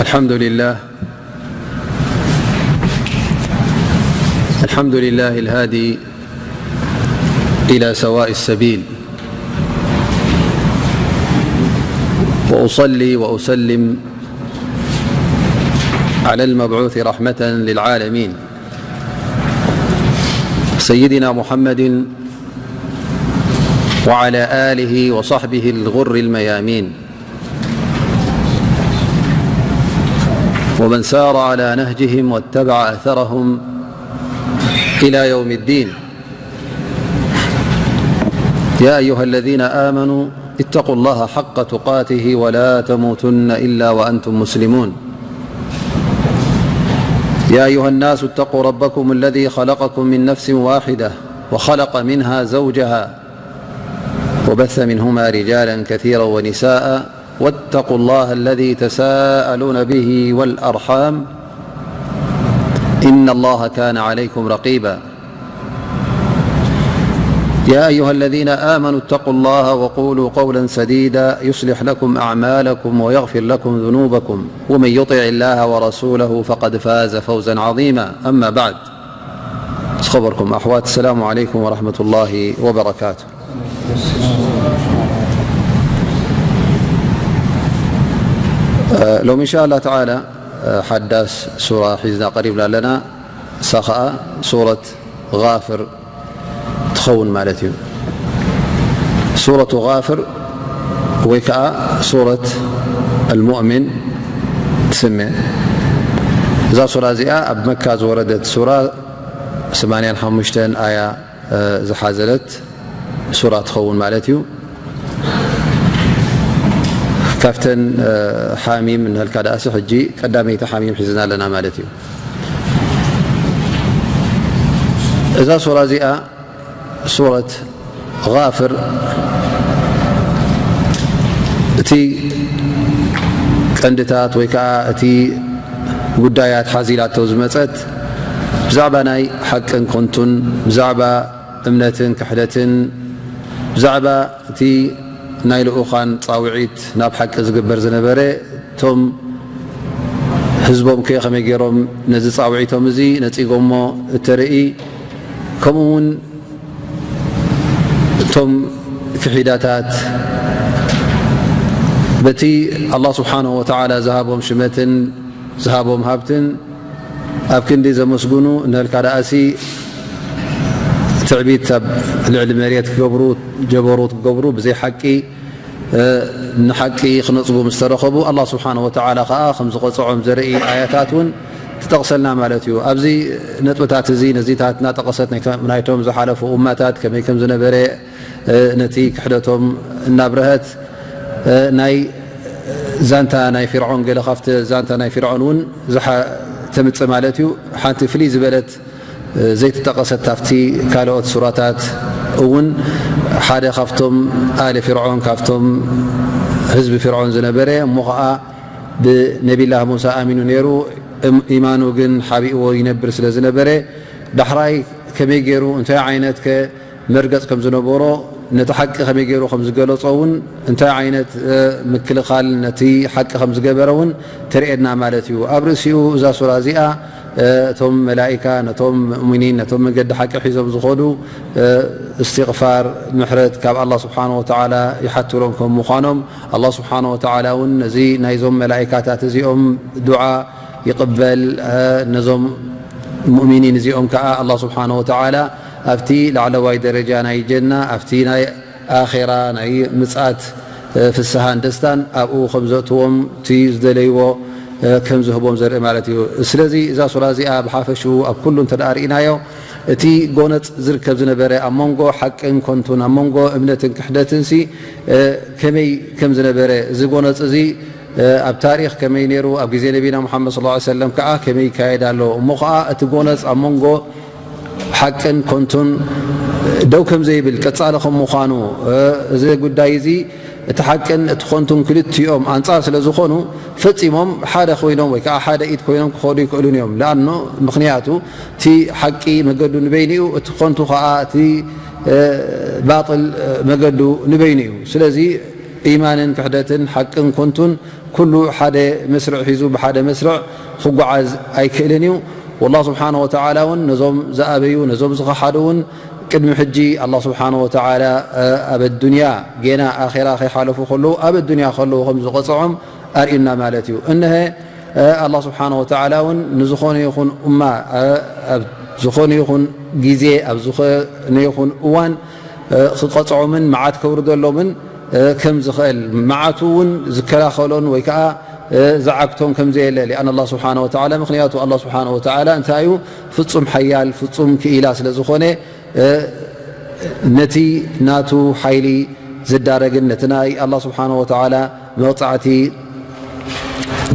الحمد لله. الحمد لله الهادي إلى سواء السبيل. وأصلي وأسلم على المبعوث رحمة للعالمين، سيدنا محمد وعلى آله وصحبه الغر الميامين، ومن سار على نهجهم واتبع أثرهم إلى يوم الدين. يا أيها الذين آمنوا اتقوا الله حق تقاته ولا تموتن إلا وأنتم مسلمون. يا أيها الناس اتقوا ربكم الذي خلقكم من نفس واحدة وخلق منها زوجها وبث منهما رجالا كثيرا ونساء واتقوا الله الذي تساءلون به والأرحام إن الله كان عليكم رقيبا. يا أيها الذين آمنوا اتقوا الله وقولوا قولا سديدا يصلح لكم أعمالكم ويغفر لكم ذنوبكم ومن يطع الله ورسوله فقد فاز فوزا عظيما. أما بعد، خبركم أحوات، السلام عليكم ورحمة الله وبركاته. ሎሚ إن شاء الله تعالى ሓዳስ ሱራ ሒዝና ቀሪብና ኣለና። እሳ ኸኣ ሱረት غافر ትኸውን ማለት እዩ። ሱረቱ غافر ወይ ከዓ ሱረት المؤمن ትስመ። እዛ ሱራ እዚኣ ኣብ መካ ዝወረደት ሱራ ሰማንያን ሓሙሽተን ኣያ ዝሓዘለት ሱራ ትኸውን ማለት እዩ። ካብተን ሓሚም እንሀልካ ደኣሲ ሕጂ ቀዳመይቲ ሓሚም ሒዝና ኣለና ማለት እዩ። እዛ ሱራ እዚኣ ሱረት غافر እቲ ቀንድታት ወይ ከዓ እቲ ጉዳያት ሓዚላቶ ዝመፀት ብዛዕባ ናይ ሓቅን ኮንቱን፣ ብዛዕባ እምነትን ክሕደትን፣ ብዛዕባ እቲ ናይ ልኡኻን ፃውዒት ናብ ሓቂ ዝግበር ዝነበረ፣ እቶም ህዝቦም ከ ከመይ ገይሮም ነዚ ፃውዒቶም እዚ ነፂጎሞ እተርኢ፣ ከምኡ እውን እቶም ክሒዳታት በቲ ኣላህ ስብሓነሁ ወተዓላ ዝሃቦም ሽመትን ዝሃቦም ሃብትን ኣብ ክንዲ ዘመስግኑ እንሀልካ ደኣሲ፣ ትዕቢት ኣብ ልዕሊ መሬት ክገብሩ፣ ጀበሩት ክገብሩ፣ ብዘይ ሓቂ ንሓቂ ክነጽጉ ምስ ተረኸቡ፣ ኣላህ ስብሓነሁ ወተዓላ ኸኣ ከም ዝቐጽዖም ዘርኢ ኣያታት እውን ትጠቕሰልና ማለት እዩ። ኣብዚ ነጥብታት እዚ ነዚታት እናጠቐሰት ናይ ከ-፣ ናይቶም ዝሓለፉ ኡማታት ከመይ ከም ዝነበረ፣ ነቲ ክሕደቶም እናብረሀት፣ ናይ ዛንታ ናይ ፊርዖን፣ ገለ ካብቲ ዛንታ ናይ ፊርዖን እውን ዝሓ-፣ ተምጽእ ማለት እዩ። ሓንቲ ፍልይ ዝበለት ዘይተጠቐሰት ካብቲ ካልኦት ሱራታት እውን ሓደ ካብቶም ኣሊ ፊርዖን፣ ካብቶም ህዝቢ ፊርዖን ዝነበረ፣ እሞ ኸዓ ብነቢላህ ሙሳ ኣሚኑ ነይሩ። እም-፣ ኢማኑ ግን ሓቢእዎ ይነብር ስለ ዝነበረ፣ ዳሕራይ ከመይ ገይሩ፣ እንታይ ዓይነት ከ መርገጽ ከም ዝነበሮ፣ ነቲ ሓቂ ከመይ ገይሩ ከም ዝገለጾ እውን፣ እንታይ ዓይነት፣ እ፣ ምክልኻል ነቲ ሓቂ ከም ዝገበረ እውን ተርእየና ማለት እዩ። ኣብ ርእሲኡ እዛ ሱራ እዚኣ፣ እ፣ እቶም መላኢካ ነቶም ሙእሚኒን፣ ነቶም መንገዲ ሓቂ ሒዞም ዝኾዱ፣ እ፣ እስትቕፋር፣ ምሕረት ካብ ኣላህ ስብሓነሁ ወተዓላ ይሓትሎም ከም ምዃኖም፣ ኣላህ ስብሓነሁ ወተዓላ እውን ነዚ ናይዞም መላኢካታት እዚኦም ዱዓ ይቕበል። እ፣ ነዞም ሙእሚኒን እዚኦም ከኣ ኣላህ ስብሓነሁ ወተዓላ ኣብቲ ላዕለዋይ ደረጃ ናይ ጀና፣ ኣብቲ ናይ ኣኼራ ናይ ምጽኣት፣ እ፣ ፍስሃን ደስታን ኣብኡ ከም ዘእትዎም፣ እቲ ዝደለይዎ፣ እ፣ ከም ዝህቦም ዘርኢ ማለት እዩ። ስለዚ እዛ ሱራ እዚኣ ብሓፈሽኡ ኣብ ኩሉ እንተ ደኣ ርኢናዮ፣ እቲ ጎነጽ ዝርከብ ዝነበረ ኣብ መንጎ ሓቅን ኮንቱን፣ ኣብ መንጎ እምነትን ክሕደትንሲ፣ እ፣ ከመይ ከም ዝነበረ፣ እዚ ጎነጽ እዚ እ፣ ኣብ ታሪኽ ከመይ ነይሩ፣ ኣብ ግዜ ነቢና ሙሓመድ ሰለላሁ ዐለይሂ ወሰለም ከኣ ከመይ ይካየድ ኣሎ፣ እሞ ኸኣ እቲ ጎነጽ ኣብ መንጎ ሓቅን ኮንቱን ደው ከም ዘይብል፣ ቀጻሊ ከም ምዃኑ፣ እ፣ እዚ ጉዳይ እዚ እቲ ሓቅን እቲ ኮንቱን ክልቲኦም ኣንጻር ስለ ዝኾኑ፣ ፈጺሞም ሓደ ኮይኖም ወይ ከኣ ሓደ ኢድ ኮይኖም ክኸዱ ኣይክእሉን እዮም። ለኣኖ፣ ምኽንያቱ እቲ ሓቂ መገዱ ንበይኑ እዩ፣ እቲ ኮንቱ ኸኣ፣ እቲ፣ እ፣ ባጥል፣ እ፣ መገዱ ንበይኑ እዩ። ስለዚ ኢማንን ክሕደትን ሓቅን ኮንቱን ኩሉ ሓደ መስርዕ ሒዙ ብሓደ መስርዕ ክጓዓዝ ኣይክእልን እዩ። والله سبحانه وتعالى እውን ነዞም ዝኣበዩ ነዞም ዝኸሓዱ እውን ቅድሚ ሕጂ الله سبحانه وتعالى ኣብ ኣዱንያ ጌና ኣኼራ ከይሓለፉ ከለዉ ኣብ ኣዱንያ ከለዉ ከም ዝቐፅዖም ኣርእዩና ማለት እዩ። እነሀ الله سبحانه وتعالى እውን ንዝኾነ ይኹን እማ ኣብ ዝኾነ ይኹን ግዜ ኣብ ዝኾነ ይኹን እዋን ክቐፅዖምን መዓት ከውርደሎምን ከም ዝኽእል መዓቱ እውን ዝከላኸሎን ወይ ከዓ ዝዓግቶን ከም ዘየለ لأن الله سبحانه وتعالى ምክንያቱ الله سبحانه وتعالى እንታይ እዩ ፍፁም ሓያል ፍፁም ክኢላ ስለ ዝኾነ ነቲ ናቱ ሓይሊ ዝዳረግን ነቲ ናይ الله سبحانه وتعالى መቕፃዕቲ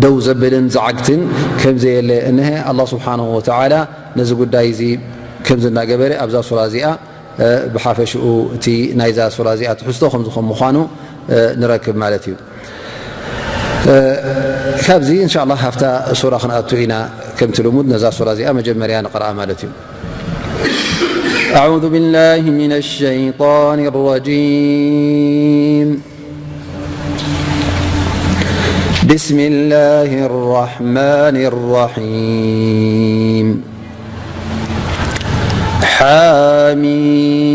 ደው ዘብልን ዝዓግትን ከም ዘየለ እነሀ الله سبحانه وتعالى ነዚ ጉዳይ እዚ ከም ዝናገበረ ኣብዛ ሱራ እዚኣ ብሓፈሽኡ እቲ ናይዛ ሱራ እዚኣ ትሕዝቶ ከም ዝኾን ምዃኑ ንረክብ ማለት እዩ። ካብዚ እንሻ ኣላህ ሃፍታ ሱራ ክንኣቱ ኢና። ከምቲ ልሙድ ነዛ ሱራ እዚኣ መጀመርያ ንቐርኣ ማለት እዩ። أعوذ بالله من الشيطان الرجيم. بسم الله الرحمن الرحيم.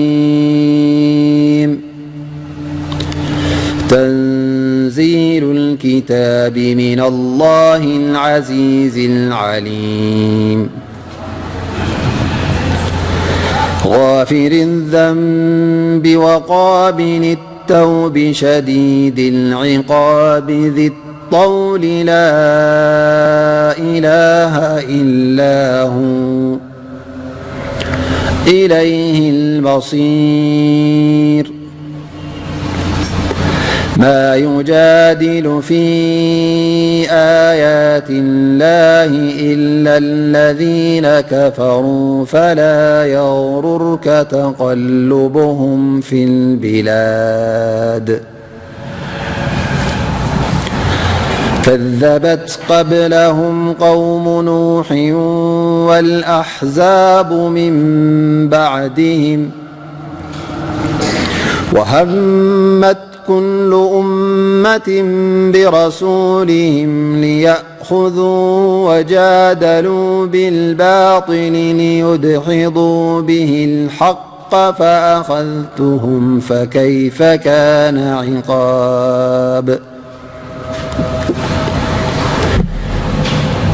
حميم. تنزيل الكتاب من الله العزيز العليم. غافر الذنب وقابل التوب شديد العقاب ذي الطول لا إله إلا هو إليه المصير. ما يجادل في آيات الله إلا الذين كفروا فلا يغررك تقلبهم في البلاد. كذبت قبلهم قوم نوح والأحزاب من بعدهم وهمت كل أمة برسولهم ليأخذوا وجادلوا بالباطل ليدحضوا به الحق فأخذتهم فكيف كان عقاب.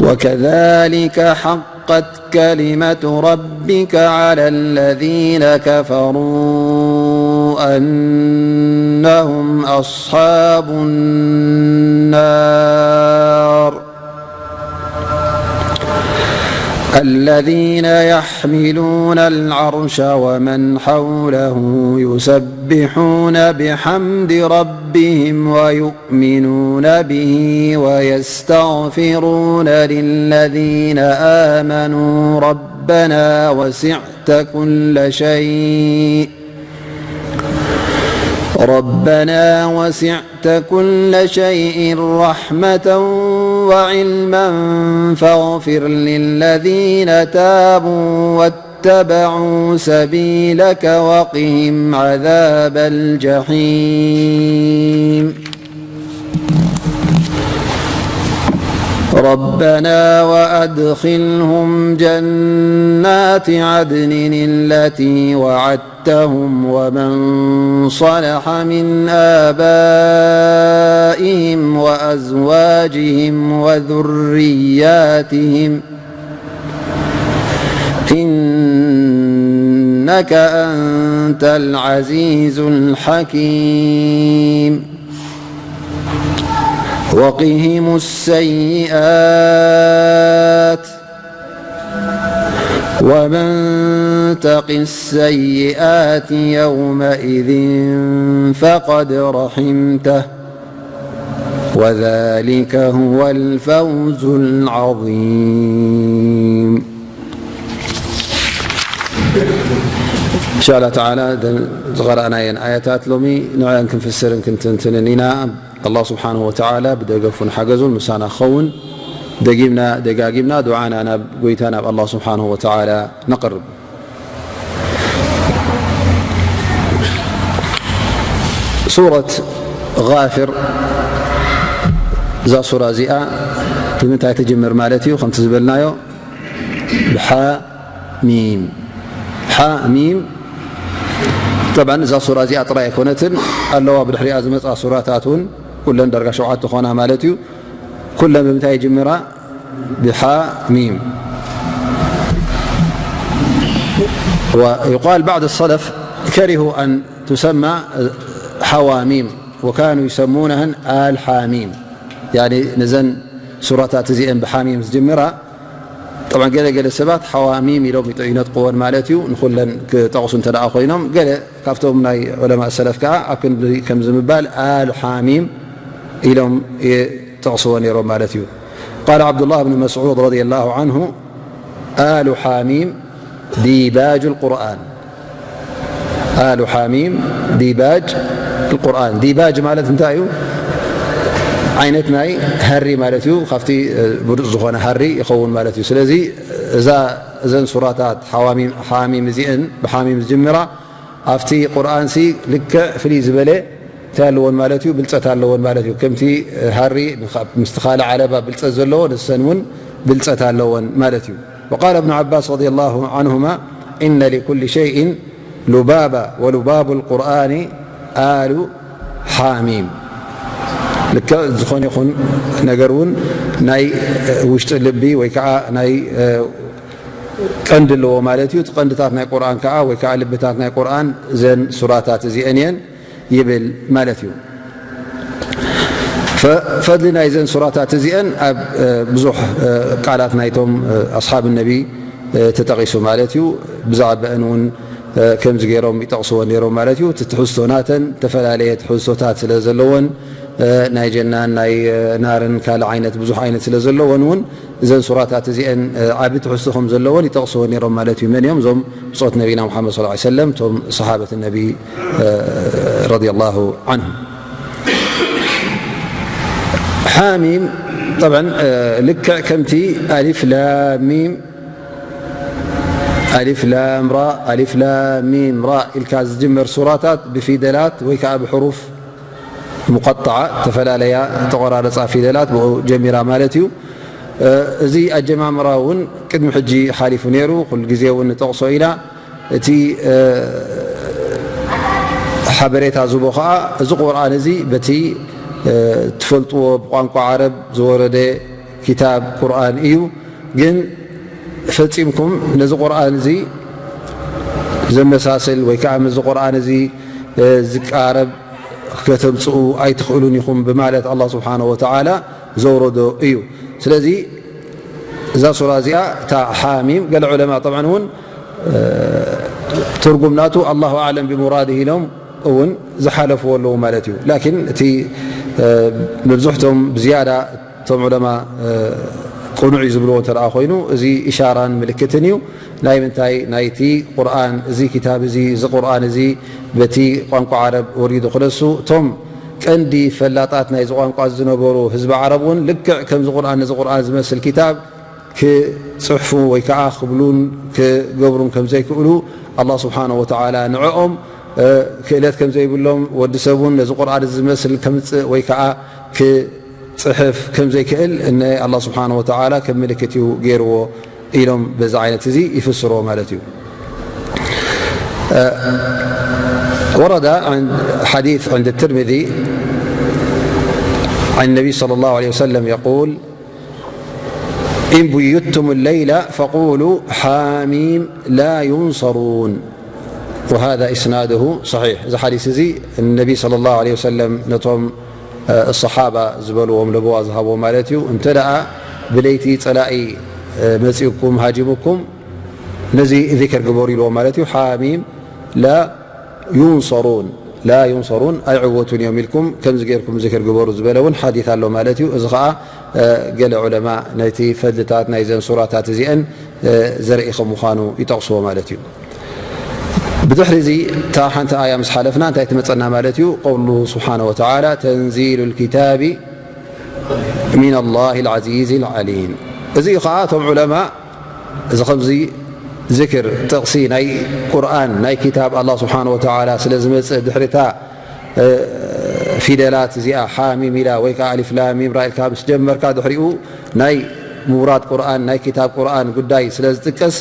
وكذلك حقت كلمة ربك على الذين كفروا أنهم أصحاب النار. الذين يحملون العرش ومن حوله يسبحون بحمد ربهم ويؤمنون به ويستغفرون للذين آمنوا ربنا وسعت كل شيء ربنا وسعت كل شيء رحمة وعلما فاغفر للذين تابوا واتبعوا سبيلك وقهم عذاب الجحيم. ربنا وأدخلهم جنات عدن التي وعدتهم ومن صلح من آبائهم وأزواجهم وذرياتهم إنك أنت العزيز الحكيم. وقهم السيئات ومن تق السيئات يومئذ فقد رحمته وذلك هو الفوز العظيم. إن شاء الله تعالى ዝቐረእናየን ኣያታት ሎሚ ንዕን ክንፍስርን ክንትንትንን ኢና። ኣላህ ስብሓንሁ ወተዓላ ብደገፉን ሓገዙን ምሳና ክኸውን ደጊምና ደጋጊምና ዱዓና ናብ ጎይታ ናብ ኣላህ ስብሓንሁ ወተዓላ ነቕርብ። ሱረት غافر እዛ ሱራ እዚኣ ብምንታይ ትጅምር ማለት እዩ? ከምቲ ዝበልናዮ ብሓ ሚም። ሓ ሚም። ጠብዓን እዛ ሱራ እዚኣ ጥራይ ኣይኮነትን፣ ኣለዋ ብድሕሪኣ ዝመፃ ሱራታት እውን ኩለን ዳርጋ ሸውዓተ ኾና ማለት እዩ። ኩለን ብምንታይ ይጅምራ? ብሓ ሚም። ويقال بعض السلف كرهوا أن تسمى حواميم وكانوا يسمونها آل حاميم. يعني ነዘን ሱራታት እዚአን ብሓሚም ዝጅምራ፣ ጠብዓ ገለ ገለ ሰባት ሓዋሚም ኢሎም ይጠ-፣ ይነጥቅወን ማለት እዩ። ንኹለን ክጠቕሱ እንተ ደኣ ኮይኖም፣ ገለ ካብቶም ናይ ዑለማእ ሰለፍ ከኣ ኣብ ክንዲ ከምዚ ምባል ኣል ሓሚም ኢሎም ይጠቕስዎ ነይሮም ማለት እዩ። قال عبد الله بن مسعود رضي الله عنه: آل حاميم ديباج القرآن. آل حاميم ديباج القرآن. ዲባጅ ማለት እንታይ እዩ? ዓይነት ናይ ሃሪ ማለት እዩ። ካብቲ፣ እ፣ ብሉጽ ዝኾነ ሃሪ ይኸውን ማለት እዩ። ስለዚ እዛ፣ እዘን ሱራታት ሓዋሚም፣ ሓሚም እዚአን ብሓሚም ዝጅምራ ኣብቲ ቁርኣንሲ ልክዕ ፍልይ ዝበለ እንታይ ኣለዎን ማለት እዩ? ብልጸት ኣለዎን ማለት እዩ። ከምቲ ሃሪ ንኻ-፣ ምስቲ ካልእ ዓለባ ብልጸት ዘለዎ፣ ንሰን እውን ብልጸት ኣለዎን ማለት እዩ። وقال ابن عباس رضي الله عنهما: إن لكل شيء لبابا ولباب القرآن آل حاميم. ልክዕ ዝኾነ ይኹን ነገር እውን ናይ፣ እ፣ ውሽጢ ልቢ ወይ ከዓ ናይ፣ እ፣ ቀንዲ ኣለዎ ማለት እዩ። እቲ ቀንድታት ናይ ቁርኣን ከዓ ወይ ከዓ ልብታት ናይ ቁርኣን እዘን ሱራታት እዚአን እየን ይብል ማለት እዩ። ፈ-፣ ፈድሊ ናይዘን ሱራታት እዚአን ኣብ፣ እ፣ ብዙሕ፣ እ፣ ቃላት ናይቶም፣ እ፣ ኣስሓብ ነቢ፣ እ፣ ተጠቒሱ ማለት እዩ። ብዛዕባአን እውን፣ እ፣ ከምዚ ገይሮም ይጠቕስዎ ነይሮም ማለት እዩ። እቲ ትሕዝቶ ናተን ዝተፈላለየ ትሕዝቶታት ስለ ዘለዎን፣ እ፣ ናይ ጀናን ናይ፣ እ፣ ናርን ካልእ ዓይነት ብዙሕ ዓይነት ስለ ዘለዎን እውን እዘን ሱራታት እዚአን፣ እ፣ ዓቢ ትሕዝቶ ከም ዘለዎን ይጠቕስዎ ነይሮም ማለት እዩ። መን እዮም? እዞም ብጾት ነቢና ሙሓመድ ሰለላሁ ዐለይሂ ወሰለም፣ እቶም ሰሓበት ነቢ፣ እ፣ ረዲየላሁ ዐንሁም። ሓሚም፣ ጠብዓን፣ እ፣ ልክዕ ከምቲ ኣሊፍ ላም ሚም፣ ኣሊፍ ላም ራ፣ ኣሊፍ ላም ሚም ራ ኢልካ ዝጅመር ሱራታት ብፊደላት ወይ ከዓ ብሕሩፍ ሙቀጠዓ፣ ዝተፈላለያ ተቆራረፃ ፊደላት ብኡ ጀሚራ ማለት እዩ። እ፣ እዚ ኣጀማምራ እውን ቅድሚ ሕጂ ሓሊፉ ነይሩ፣ ኩሉ ግዜ እውን ንጠቕሶ ኢና። እቲ፣ እ፣ ሓበሬታ ዝቦ ከዓ እዚ ቁርኣን እዚ በቲ፣ እ፣ ትፈልጥዎ ብቋንቋ ዓረብ ዝወረደ ኪታብ ቁርኣን እዩ። ግን ፈጺምኩም ነዚ ቁርኣን እዚ ዘመሳስል ወይ ከዓ ምስዚ ቁርኣን እዚ፣ እ፣ ዝቃረብ ከተምጽኡ ኣይትኽእሉን ኢኹም ብማለት ኣላህ ስብሓነሁ ወተዓላ ዘውረዶ እዩ። ስለዚ እዛ ሱራ እዚኣ እታ ሓሚም፣ ገለ ዑለማ ጠብዓን እውን፣ እ፣ ትርጉም ናቱ ኣላሁ ኣዕለም ብሙራድህ ኢሎም እውን ዝሓለፍዎ ኣለዉ ማለት እዩ። ላኪን እቲ፣ እ፣ መብዝሕቶም ብዝያዳ እቶም ዑለማ፣ እ፣ ቅኑዕ እዩ ዝብልዎ እንተ ደኣ ኮይኑ፣ እዚ ኢሻራን ምልክትን እዩ። ናይ ምንታይ? ናይቲ ቁርኣን፣ እዚ ኪታብ እዚ፣ እዚ ቁርኣን እዚ በቲ ቋንቋ ዓረብ ወሪዱ ክነሱ፣ እቶም ቀንዲ ፈላጣት ናይዚ ቋንቋ ዝነበሩ ህዝቢ ዓረብ እውን ልክዕ ከምዚ ቁርኣን፣ ነዚ ቁርኣን ዝመስል ኪታብ ክጽሕፉ ወይ ከዓ ክብሉን ክገብሩን ከም ዘይክእሉ ኣላህ ስብሓነሁ ወተዓላ ንዕኦም፣ እ፣ ክእለት ከም ዘይብሎም፣ ወዲ ሰብ እውን ነዚ ቁርኣን እዚ ዝመስል ከምጽእ ወይ ከዓ ክጽሕፍ ከም ዘይክእል ናይ ኣላህ ስብሓነሁ ወተዓላ ከም ምልክት እዩ ገይርዎ ኢሎም በዚ ዓይነት እዚ ይፍስሮ ማለት እዩ። እ፣ ورد عند حديث عند الترمذي عن النبي صلى الله عليه وسلم يقول: إن بيتم الليل فقولوا حاميم لا ينصرون، وهذا إسناده صحيح። እዚ ሓዲስ እዚ ነቢ ሰለላሁ ዐለይሂ ወሰለም ነቶም፣ እ፣ ሰሓባ ዝበልዎም ለበዋ ዝሃብዎ ማለት እዩ። እንተ ደኣ ብለይቲ ጸላኢ፣ እ፣ መጺኡኩም ሃጂሙኩም ነዚ ዚክር ግበሩ ኢልዎም ማለት እዩ። ሓሚም ላ ዩንሰሩን፣ ላ ዩንሰሩን ኣይዕወቱን እዮም ኢልኩም ከምዚ ጌርኩም ዝክር ግበሩ ዝበለ እውን ሓዲት ኣሎ ማለት እዩ። እዚ ኸዓ፣ እ፣ ገለ ዑለማ ነቲ ፈድልታት ናይዘን ሱራታት እዚአን፣ እ፣ ዘርኢ ከም ምዃኑ ይጠቕስዎ ማለት እዩ። ብድሕሪ እዚ እታ ሓንቲ ኣያ ምስ ሓለፍና እንታይ ትመጸና ማለት እዩ? ቀውሉ ስብሓነ ወተዓላ፣ ተንዚሉ ልኪታቢ ሚን ኣላህ ልዓዚዝ ልዓሊም። እዚ እዩ ኸዓ እቶም ዑለማ እዚ ከምዚ ዝክር፣ ጥቕሲ ናይ ቁርኣን፣ ናይ ኪታብ ኣላህ ስብሓነ ወተዓላ ስለ ዝመጽእ ድሕሪታ፣ እ፣ ፊደላት እዚኣ ሓሚም ኢላ ወይ ከዓ ኣሊፍ ላም ሚም ራ ኢልካ ምስ ጀመርካ፣ ድሕሪኡ ናይ ምውራድ ቁርኣን፣ ናይ ክታብ ቁርኣን ጉዳይ ስለ ዝጥቀስ፣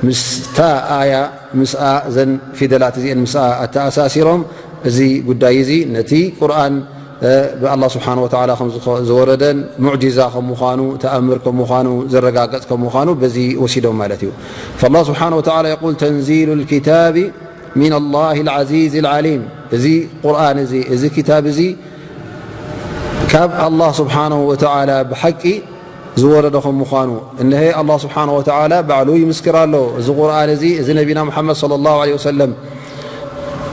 ምስታ ኣያ፣ ምስኣ፣ እዘን ፊደላት እዚአን ምስኣ ኣተኣሳሲሮም፣ እዚ ጉዳይ እዚ ነቲ ቁርኣን፣ እ፣ ብኣላህ ስብሓነ ወተዓላ ከም ዝኾ-፣ ዝወረደን ሙዕጂዛ ከም ምዃኑ፣ ተኣምር ከም ምዃኑ፣ ዘረጋገጽ ከም ምዃኑ በዚ ወሲዶም ማለት እዩ። ፈላህ ስብሓነ ወተዓላ የቁል፣ ተንዚሉ ልኪታቢ ሚን ኣላህ ልዓዚዝ ልዓሊም። እዚ ቁርኣን እዚ፣ እዚ ክታብ እዚ ካብ ኣላህ ስብሓነሁ ወተዓላ ብሓቂ ዝወረደ ከም ምዃኑ፣ እንሀ ኣላህ ስብሓነሁ ወተዓላ ባዕሉ ይምስክር ኣሎ። እዚ ቁርኣን እዚ፣ እዚ ነቢና ሙሓመድ ሰለላሁ ዐለይሂ ወሰለም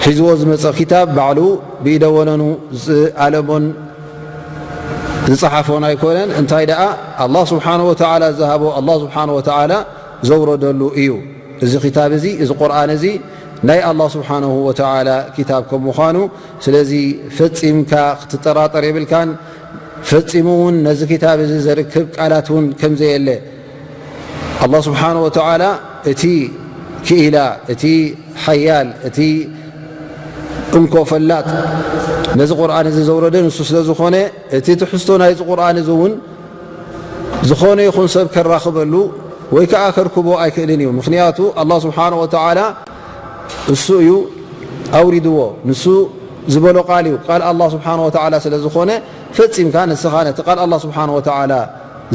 ሒዝዎ ዝመጸ ክታብ ባዕሉ ብኢደ ወነኑ ዝኣለሞን ዝጸሓፎን ኣይኮነን። እንታይ ደኣ ኣላህ ስብሓነሁ ወተዓላ ዝሃቦ፣ ኣላህ ስብሓነሁ ወተዓላ ዘውረደሉ እዩ። እዚ ክታብ እዚ፣ እዚ ቁርኣን እዚ ናይ ኣላህ ስብሓነሁ ወተዓላ ክታብ ከም ምዃኑ፣ ስለዚ ፈጺምካ ክትጠራጠር የብልካን። ፈጺሙ እውን ነዚ ክታብ እዚ ዘርክብ ቃላት እውን ከም ዘየለ፣ ኣላህ ስብሓነሁ ወተዓላ እቲ ክኢላ፣ እቲ ሓያል፣ እቲ እንኮ ፈላጥ፣ ነዚ ቁርኣን እዚ ዘውረደ ንሱ ስለ ዝኾነ፣ እቲ ትሕዝቶ ናይዚ ቁርኣን እዚ እውን ዝኾነ ይኹን ሰብ ከራኽበሉ ወይ ከዓ ከርክቦ ኣይክእልን እዩ። ምኽንያቱ ኣላህ ስብሓነሁ ወተዓላ እሱ እዩ ኣውሪድዎ፣ ንሱ ዝበሎ ቃል እዩ፣ ቃል ኣላህ ስብሓነሁ ወተዓላ ስለ ዝኾነ፣ ፈጺምካ ንስኻ ነቲ ቃል ኣላህ ስብሓነሁ ወተዓላ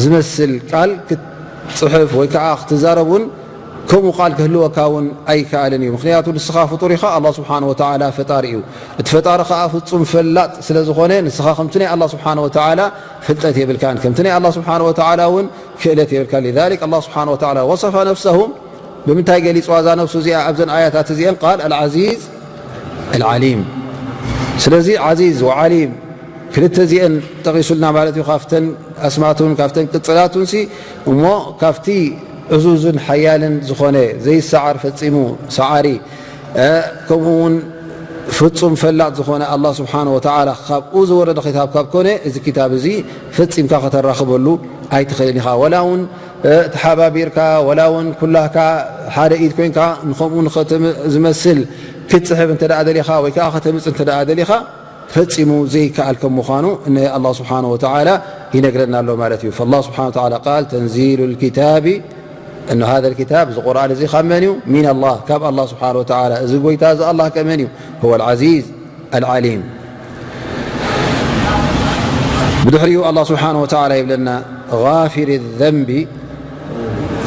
ዝመስል ቃል ክትጽሕፍ ወይ ከዓ ክትዛረብ እውን ከምኡ ቃል ክህልወካ እውን ኣይከኣልን እዩ። ምኽንያቱ ንስኻ ፍጡር ኢኻ፣ ኣላህ ስብሓነሁ ወተዓላ ፈጣሪ እዩ። እቲ ፈጣሪ ከዓ ፍጹም ፈላጥ ስለ ዝኾነ፣ ንስኻ ከምቲ ናይ ኣላህ ስብሓነሁ ወተዓላ ፍልጠት የብልካን፣ ከምቲ ናይ ኣላህ ስብሓነሁ ወተዓላ እውን ክእለት የብልካን። ሊዛሊክ ኣላህ ስብሓነሁ ወተዓላ ወሰፈ ነፍሰሁ ብምንታይ ገሊጽዋ እዛ ነፍሱ እዚኣ ኣብዘን ኣያታት እዚአን? ቃል ኣልዓዚዝ ኣልዓሊም። ስለዚ ዓዚዝ ወዓሊም ክልተ እዚአን ጠቒሱልና ማለት እዩ፣ ካብተን ኣስማቱን ካብተን ቅጽላቱንሲ። እሞ ካብቲ ዕዙዝን ሓያልን ዝኾነ ዘይሰዓር ፈጺሙ ሰዓሪ፣ እ፣ ከምኡ እውን ፍጹም ፈላጥ ዝኾነ ኣላህ ስብሓነ ወተዓላ ካብኡ ዝወረደ ክታብ ካብ ኮነ፣ እዚ ክታብ እዚ ፈጺምካ ከተራኽበሉ ኣይትኽእልን ኢኻ። ወላ እውን፣ እ፣ ተሓባቢርካ፣ ወላ እውን ኩላህካ ሓደ ኢድ ኮይንካ ንኸምኡ ንኸተም-፣ ዝመስል ክትጽሕፍ እንተ ደኣ ደሊኻ ወይ ከዓ ከተምጽእ እንተ ደኣ ደሊኻ፣ ፈጺሙ ዘይከኣል ከም ምዃኑ እነ ኣላህ ስብሓነ ወተዓላ ይነግረና ኣሎ ማለት እዩ። ፈላህ ስብሓነ ወተዓላ ቃል ተንዚሉ ልኪታቢ፣ እነ ሃዘ ልኪታብ፣ እዚ ቁርኣን እዚ ካብ መን እዩ? ሚን ኣላህ፣ ካብ ኣላህ ስብሓነ ወተዓላ። እዚ ጎይታ እዚ ኣላህ ከመን እዩ? ሁወ ልዓዚዝ ኣልዓሊም። ብድሕሪኡ ኣላህ ስብሓነ ወተዓላ ይብለና፣ ጋፊሪ ዘንቢ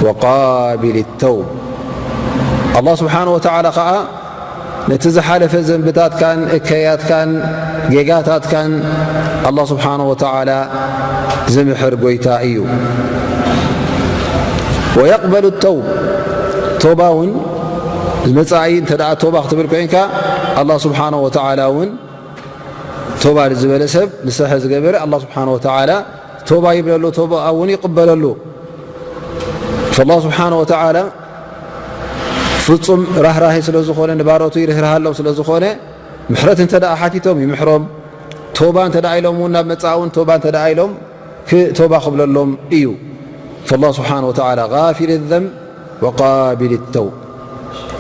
ወቃቢል ተውብ። ኣላህ ስብሓነ ወተዓላ ኸዓ ነቲ ዝሓለፈ ዘንብታትካን እከያትካን ጌጋታትካን ኣላህ ስብሓነ ወተዓላ ዝምሕር ጎይታ እዩ። ወየቅበሉ ተውብ፣ ቶባ እውን መጻኢ እንተ ደኣ ቶባ ክትብል ኮይንካ፣ ኣላህ ስብሓነ ወተዓላ እውን ቶባ ዝበለ ሰብ፣ ንስሐ ዝገበረ፣ ኣላህ ስብሓነ ወተዓላ ቶባ ይብለሉ፣ ቶባ እውን ይቕበለሉ። ፈላህ ስብሓነ ወተዓላ ፍጹም ራህራሄ ስለ ዝኾነ፣ ንባሮቱ ይርህርሃሎም ስለ ዝኾነ፣ ምሕረት እንተ ደኣ ሓቲቶም ይምሕሮም፣ ቶባ እንተ ደኣ ኢሎም እውን፣ ናብ መጻኢ እውን ቶባ እንተ ደኣ ኢሎም፣ ክ-፣ ቶባ ክብለሎም እዩ። ፈላህ ስብሓነ ወተዓላ ጋፊር ዘንብ ወቃቢል ተውብ።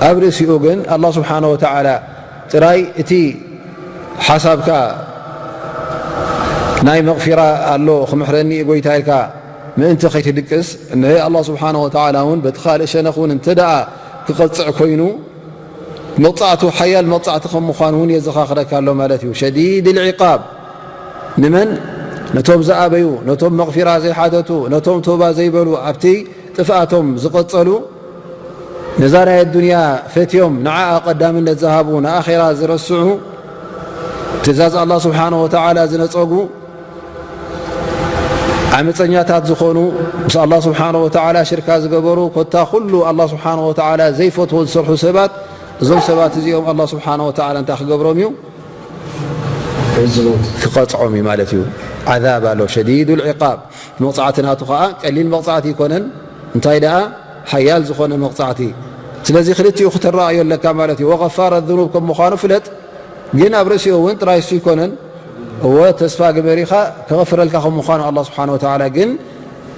ኣብ ርእሲኡ ግን ኣላህ ስብሓነ ወተዓላ ጥራይ እቲ ሓሳብካ ናይ መቕፊራ ኣሎ፣ ክምሕረኒ እዩ ጎይታ ኢልካ ምእንቲ ከይትድቅስ፣ እንሀ ኣላህ ስብሓነ ወተዓላ እውን በቲ ካልእ ሸነኽ እውን እንተ ደኣ ክቐጽዕ ኮይኑ፣ መቕጻዕቱ ሓያል መቕጻዕቲ ከም ምዃኑ እውን የዘኻኽረካ ኣሎ ማለት እዩ። ሸዲድ ልዕቃብ፣ ንመን? ነቶም ዝኣበዩ፣ ነቶም መቕፊራ ዘይሓተቱ፣ ነቶም ቶባ ዘይበሉ፣ ኣብቲ ጥፍኣቶም ዝቐጸሉ፣ ነዛ ናይ ኣዱንያ ፈትዮም ንዓኣ ቀዳምነት ዝሃቡ፣ ንኣኼራ ዝረስዑ፣ ትእዛዝ ኣላህ ስብሓነሁ ወተዓላ ዝነጸጉ፣ ዓመፀኛታት ዝኾኑ፣ ምስ ኣላህ ስብሓነሁ ወተዓላ ሽርካ ዝገበሩ፣ ኮታ ኩሉ ኣላህ ስብሓነሁ ወተዓላ ዘይፈትዎ ዝሰርሑ ሰባት፣ እዞም ሰባት እዚኦም ኣላህ ስብሓነሁ ወተዓላ እንታይ ክገብሮም እዩ? ክቐፅዖም እዩ ማለት እዩ። ዓዛብ ኣሎ፣ ሸዲዱል ዒቃብ። መቕፃዕቲ ናቱ ከዓ ቀሊል መቕፃዕቲ ኣይኮነን። እንታይ ደኣ? ሓያል ዝኾነ መቕፃዕቲ። ስለዚ ክልቲኡ ክተረኣዮ ኣለካ ማለት እዩ። ወገፋረ ዙኑብ ከም ምዃኑ ፍለጥ። ግን ኣብ ርእሲኡ እውን ጥራይ እሱ ኣይኮነን። እወ፣ ተስፋ ግበር ኢኻ፣ ከغፍረልካ ከም ምዃኑ ኣላህ ስብሓነሁ ወተዓላ። ግን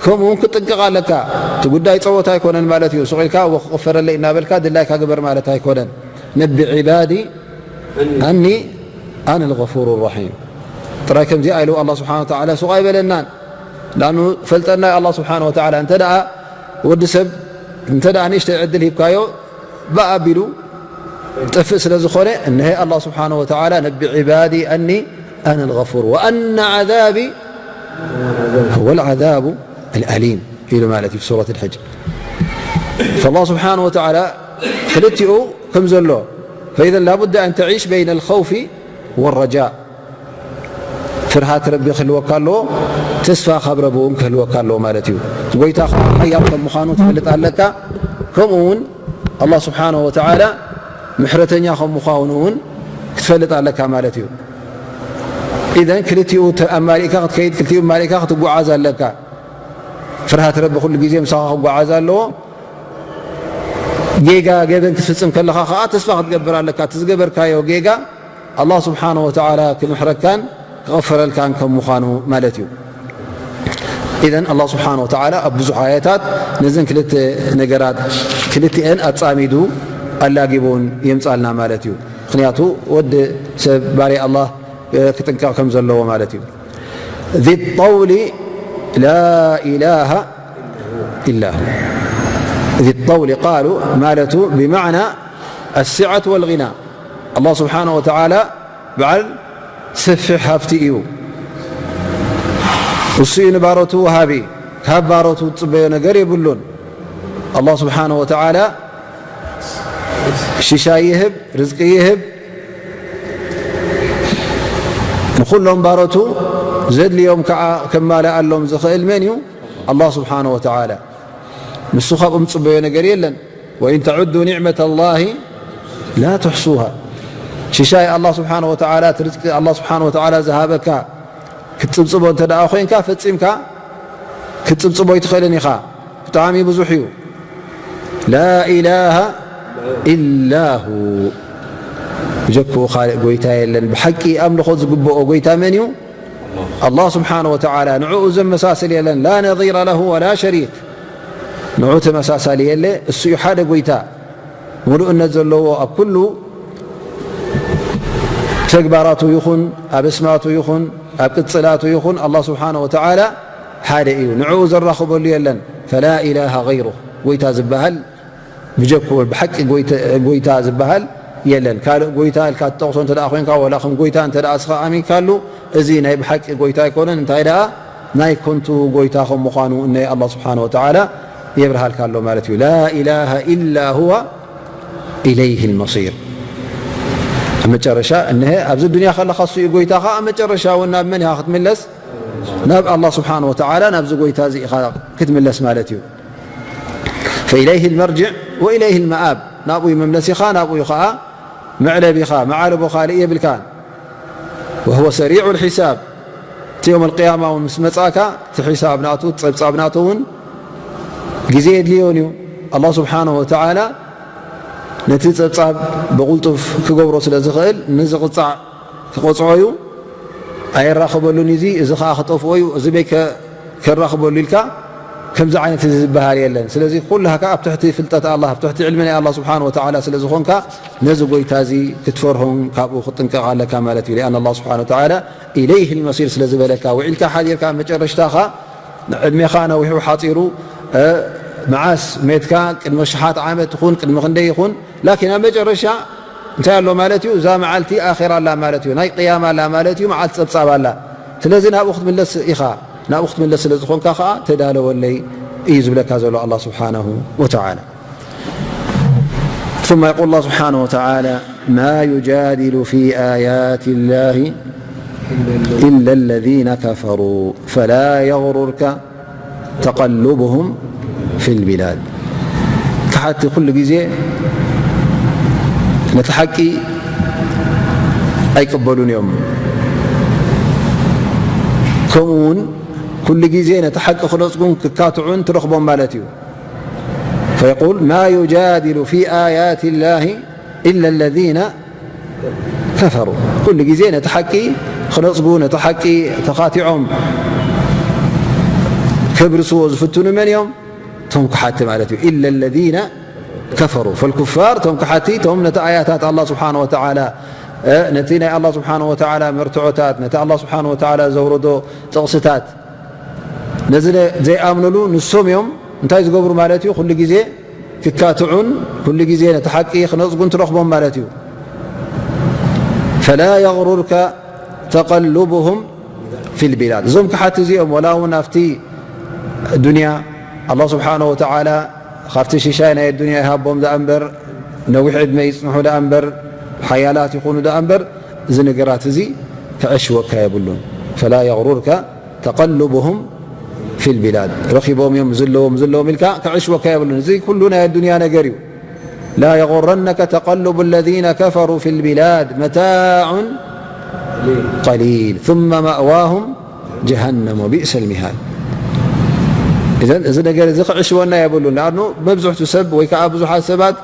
ከምኡ እውን ክጥንቀቕ ኣለካ። እቲ ጉዳይ ፀወታ ኣይኮነን ማለት እዩ። ሱቕ ኢልካ እወ ክቕፈረለይ እናበልካ ድላይካ ግበር ማለት ኣይኮነን። ነቢ ዒባዲ ኣኒ ኣነ ልገፉሩ ረሒም። ጥራይ ከምዚኣ ኢሉ ኣላህ ስብሓነ ወተዓላ ሱቕ ኣይበለናን። ላኑ ፈልጠና ኣላህ ስብሓነ ወተዓላ እንተ ደኣ ወዲ ሰብ እንተ ደኣ ንእሽተይ ዕድል ሂብካዮ ብኣ ኣቢሉ ጠፍእ ስለ ዝኾነ፣ እንሀ ኣላህ ስብሓነ ወተዓላ ነቢ ዒባዲ ኣኒ ኣነ ልገፉር ወኣነ ዓዛቢ ሁወ ልዓዛቡ ኣልኣሊም ኢሉ ማለት እዩ። ሱረት ልሕጅ ፈላህ ስብሓነ ወተዓላ ክልቲኡ ከም ዘሎ ፈኢዘን ላቡዳ ኣን ተዒሽ በይነ ልኸውፊ ወረጃእ ፍርሃት ረቢ ክህልወካ ኣለዎ፣ ተስፋ ካብ ረቢ እውን ክህልወካ ኣለዎ ማለት እዩ። ጎይታ ከዓ ሓያል ከም ምዃኑ ትፈልጥ ኣለካ። ከምኡ እውን ኣላህ ስብሓነሁ ወተዓላ ምሕረተኛ ከም ምዃኑ እውን ክትፈልጥ ኣለካ ማለት እዩ። ኢዘን ክልቲኡ ተ-፣ ኣማሊእካ ክትከይድ፣ ክልቲኡ ኣማሊእካ ክትጓዓዝ ኣለካ። ፍርሃት ረቢ ኩሉ ግዜ ምሳኻ ክጓዓዝ ኣለዎ። ጌጋ ገበን ክትፍጽም ከለኻ ከዓ ተስፋ ክትገብር ኣለካ። እቲ ዝገበርካዮ ጌጋ ኣላህ ስብሓነሁ ወተዓላ ክምሕረካን ክቐፈረልካን ከም ምዃኑ ማለት እዩ። ኢዘን ኣላህ ስብሓነሁ ወተዓላ ኣብ ብዙሕ ኣያታት ነዘን ክልተ ነገራት ክልቲኤን ኣጻሚዱ ኣላጊቡን የምጻልና ማለት እዩ። ምኽንያቱ ወዲ ሰብ ባርያ ኣላህ ክጥንቀቕ ከም ዘለዎ ማለት እዩ። ذي الطول لا إله إلا هو. ذي الطول قالوا ማለቱ ብማዕና السعة والغنى። ኣላህ ስብሓነሁ ወተዓላ በዓል ሰፊሕ ሃብቲ እዩ። እሱ እዩ ንባሮቱ ወሃቢ። ካብ ባሮቱ ዝጽበዮ ነገር የብሉን። ኣላህ ስብሓነሁ ወተዓላ ሽሻይ ይህብ፣ ርዝቂ ይህብ፣ ንኹሎም ባሮቱ ዘድልዮም ከዓ ከማልኣሎም ዝኽእል መን እዩ? ኣላህ ስብሓነሁ ወተዓላ። ንሱ ካብኦም ዝጽበዮ ነገር የለን። ወኢን ተዑዱ ኒዕመተ ላሂ ላ ትሕሱሃ። ሽሻይ ኣላህ ስብሓነሁ ወተዓላ፣ እቲ ርዝቂ ኣላህ ስብሓነሁ ወተዓላ ዝሃበካ ክትጽብጽቦ እንተ ደኣ ኮይንካ፣ ፈጺምካ ክትጽብጽቦ ኣይትኽእልን ኢኻ። ብጣዕሚ ብዙሕ እዩ። ላ ኢላሃ ኢላ ሁ። ብጀክኡ ካልእ ጎይታ የለን። ብሓቂ ኣምልኾ ዝግብኦ ጎይታ መን እዩ? ኣላህ ስብሓነሁ ወተዓላ። ንዕኡ ዘመሳስል የለን። ላ ነዚረ ለሁ ወላ ሸሪክ። ንዕኡ ተመሳሳሊ የለ። እሱ እዩ ሓደ ጎይታ። ምሉእነት ዘለዎ ኣብ ኩሉ ተግባራቱ ይኹን፣ ኣብ እስማቱ ይኹን፣ ኣብ ቅጽላቱ ይኹን፣ ኣላህ ስብሓነሁ ወተዓላ ሓደ እዩ። ንዕኡ ዘራኽበሉ የለን። ፈላ ኢላሃ ገይሩ። ጎይታ ዝበሃል ብጀክኡ ብሓቂ ጎይተ-፣ ጎይታ ዝበሃል የለን። ካልእ ጎይታ ኢልካ ትጠቕሶ እንተ ደኣ ኮይንካ፣ ወላ ከም ጎይታ እንተ ደኣ እስኻ ኣሚንካሉ፣ እዚ ናይ ብሓቂ ጎይታ ኣይኮነን። እንታይ ደኣ ናይ ኮንቱ ጎይታ ከም ምዃኑ እነይ ኣላህ ስብሓነሁ ወተዓላ የብርሃልካ ኣሎ ማለት እዩ። ላ ኢላሃ ኢላ ሁወ ኢለይሂ ልመሲር። ኣብ መጨረሻ እንሀ ኣብዚ ዱንያ ከለኻ እሱ እዩ ጎይታኻ፣ ኣብ መጨረሻ እውን ናብ መን ኢኻ ክትምለስ? ናብ ኣላህ ስብሓነሁ ወተዓላ፣ ናብዚ ጎይታ እዚ ኢኻ ክትምለስ ማለት እዩ። ፈኢለይሂ ልመርጅዕ ወኢለይሂ ልመኣብ፣ ናብኡ እዩ መምለሲኻ፣ ናብኡ እዩ ኸዓ መዕለቢኻ፣ መዓለቦ ካልእ የብልካን። ወሁወ ሰሪዑ ልሒሳብ፣ እቲ ዮም ኣልቅያማ እውን ምስ መጻእካ፣ እቲ ሒሳብ ናቱ፣ እቲ ጸብጻብ ናቱ እውን ግዜ የድልዮን እዩ። ኣላህ ስብሓነሁ ወተዓላ ነቲ ጸብጻብ ብቕልጡፍ ክገብሮ ስለ ዝኽእል፣ ንዝቕጻዕ ክቐጽዖ እዩ። ኣየራኽበሉን እዩ፣ እዚ፣ እዚ ኸዓ ክጠፍኦ እዩ፣ እዚ በይ ከ-፣ ከራኽበሉ ኢልካ ከምዚ ዓይነት እዚ ዝበሃል የለን። ስለዚ ኩላካ ኣብ ትሕቲ ፍልጠት ኣላህ፣ ኣብ ትሕቲ ዕልሚ ናይ ኣላህ ስብሓነሁ ወተዓላ ስለ ዝኾንካ፣ ነዚ ጎይታ እዚ ክትፈርሆን ካብኡ ክትጥንቀቕ ኣለካ ማለት እዩ። ሊኣን ኣላህ ስብሓነሁ ወተዓላ ኢለይህ ልመሲር ስለ ዝበለካ፣ ውዒልካ ሓዲርካ ኣብ መጨረሽታኻ ዕድሜኻ ነዊሑ ሓጺሩ፣ እ፣ መዓስ ሜትካ፣ ቅድሚ ሽሓት ዓመት ይኹን፣ ቅድሚ ክንደይ ይኹን፣ ላኪን ኣብ መጨረሻ እንታይ ኣሎ ማለት እዩ? እዛ መዓልቲ ኣኼራ ኣላ ማለት እዩ። ናይ ቅያማ ኣላ ማለት እዩ። መዓልቲ ጸብጻብ ኣላ። ስለዚ ናብኡ ክትምለስ ኢኻ። ናብኡ ክትምለስ ስለ ዝኾንካ ኸኣ ተዳለወለይ እዩ ዝብለካ ዘሎ ኣላህ ስብሓነሁ ወተዓላ። ثم يقول الله سبحانه وتعالى: ما يجادل في آيات الله إلا الذين كفروا فلا يغررك تقلبهم في البلاد. ከሓድቲ ኩሉ ግዜ ነቲ ሓቂ ኣይቅበሉን እዮም። ከምኡ እውን ኩሉ ግዜ ነቲ ሓቂ ክነጽጉን ክካትዑን ትረኽቦም ማለት እዩ። فيقول: ما يجادل في آيات الله إلا الذين كفروا. ኩሉ ግዜ ነቲ ሓቂ ክነጽጉ፣ ነቲ ሓቂ ተኻቲዖም ከብርስዎ ዝፍትኑ መን እዮም? እቶም ከሓድቲ ማለት እዩ። إلا الذين كفروا. فالكفار፣ እቶም ከሓድቲ፣ እቶም ነቲ ኣያታት ኣላህ ስብሓነሁ ወተዓላ እ፣ ነቲ ናይ ኣላህ ስብሓነ ወተዓላ መርትዖታት፣ ነቲ ኣላህ ስብሓነ ወተዓላ ዘውረዶ ጥቕስታት፣ ነዚ ነ-፣ ዘይኣምኑሉ ንሶም እዮም። እንታይ ዝገብሩ ማለት እዩ? ኩሉ ግዜ ክካትዑን ኩሉ ግዜ ነቲ ሓቂ ክነጽጉን ትረኽቦም ማለት እዩ። ፈላ የግሩርከ ተቀሉቡሁም ፊል ቢላድ። እዞም ክሓት እዚኦም ወላ እውን ኣብቲ ዱንያ ኣላህ ስብሓነ ወተዓላ ካብቲ ሽሻይ ናይ ዱንያ ይሃቦም ደኣ እምበር፣ ነዊሕ ዕድመ ይጽንሑ ደኣ እምበር፣ ሓያላት ይኹኑ ደኣ እምበር፣ እዚ ነገራት እዚ ክዕሽወካ የብሉን። ፈላ የግሩርከ ተቀሉቡሁም ፊል ቢላድ። ረኺቦም እዮም፣ ዘለዎም፣ ዘለዎም ኢልካ ክዕሽወካ የብሉን። እዚ ኩሉ ናይ ኣዱንያ ነገር እዩ። ላ የጉረነከ ተቀሉቡ ለዚነ ከፈሩ ፊል ቢላድ፣ መታዑን ቀሊል፣ ثم መእዋሁም ጀሃነም ወቢእሰል ሚሃድ። እዘን፣ እዚ ነገር እዚ ክዕሽወና የብሉን። ንኣኑ መብዝሕቱ ሰብ ወይ ከዓ ብዙሓት ሰባት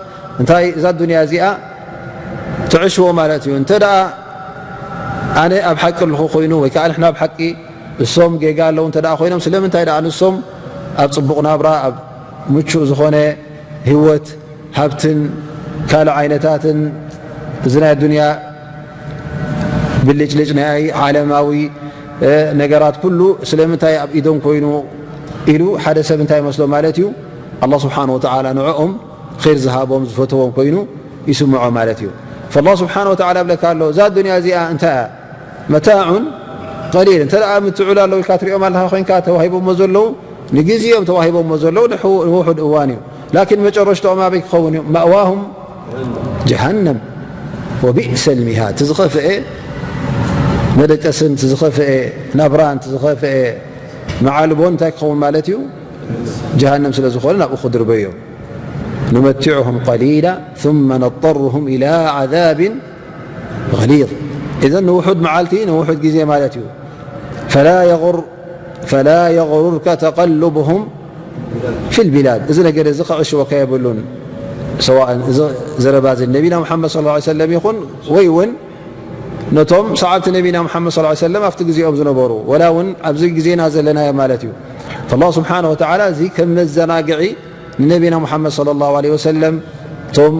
እንታይ እዛ ዱንያ እዚኣ ትዕሽዎ ማለት እዩ። እንተ ደኣ ኣነ ኣብ ሓቂ ኣለኹ ኮይኑ ወይ ከዓ ንሕና ኣብ ሓቂ እሶም ጌጋ ኣለዉ እንተ ደኣ ኮይኖም፣ ስለምንታይ ደኣ ንሶም ኣብ ጽቡቕ ናብራ፣ ኣብ ምቹእ ዝኾነ ህይወት፣ ሃብትን ካልእ ዓይነታትን እዚ ናይ ኣዱንያ ብልጭልጭ ናይ ዓለማዊ፣ እ፣ ነገራት ኩሉ ስለምንታይ ኣብ ኢዶም ኮይኑ ኢሉ ሓደ ሰብ እንታይ ይመስሎ ማለት እዩ? ኣላህ ስብሓነ ወተዓላ ንዕኦም ኸይር ዝሃቦም ዝፈተዎም ኮይኑ ይስምዖ ማለት እዩ። ፈላህ ስብሓነ ወተዓላ ይብለካ ኣሎ፣ እዛ ዱንያ እዚኣ እንታይ እያ? መታዑን ቀሊል። እንተ ደኣ ምትዑል ኣለዉ ኢልካ ትሪኦም ኣለኻ ኮይንካ፣ ተዋሂቦሞ ዘለዉ፣ ንግዜ እዮም ተዋሂቦሞ ዘለዉ፣ ንሑ-፣ ንውሑድ እዋን እዩ። ላኪን መጨረሽትኦም ኣበይ ክኸውን እዩ? መእዋሁም ጀሃነም ወቢእሰል ሚሃድ። እቲ ዝኸፍአ መደቀስን፣ እቲ ዝኸፍአ ናብራን፣ እቲ ዝኸፍአ መዓልቦን እንታይ ክኸውን ማለት እዩ? ጀሃነም ስለ ዝኾነ ናብኡ ክድርበዩ እዮም። ኑመቲዑሁም ቀሊላ ثم ነضطرهم إلى عذاب غليظ። ኢዘን ንውሑድ መዓልቲ፣ ንውሑድ ግዜ ማለት እዩ። ፈላ የغር-፣ ፈላ የغሩርከ ተቀሉብሁም ፊል ቢላድ። እዚ ነገር እዚ ከዕሽወካ የብሉን። ሰዋእን እዚ ዘረባ እዚ ነቢና ሙሓመድ ሰለላሁ ዐለይሂ ወሰለም ይኹን ወይ እውን ነቶም ሰዓብቲ ነቢና ሙሓመድ ሰለላሁ ዐለይሂ ወሰለም ኣብቲ ግዜኦም ዝነበሩ፣ ወላ እውን ኣብዚ ግዜና ዘለናዮ ማለት እዩ። ፈላህ ስብሓነ ወተዓላ እዚ ከም መዘናግዒ ንነቢና ሙሓመድ ሰለላሁ ዐለይሂ ወሰለም እቶም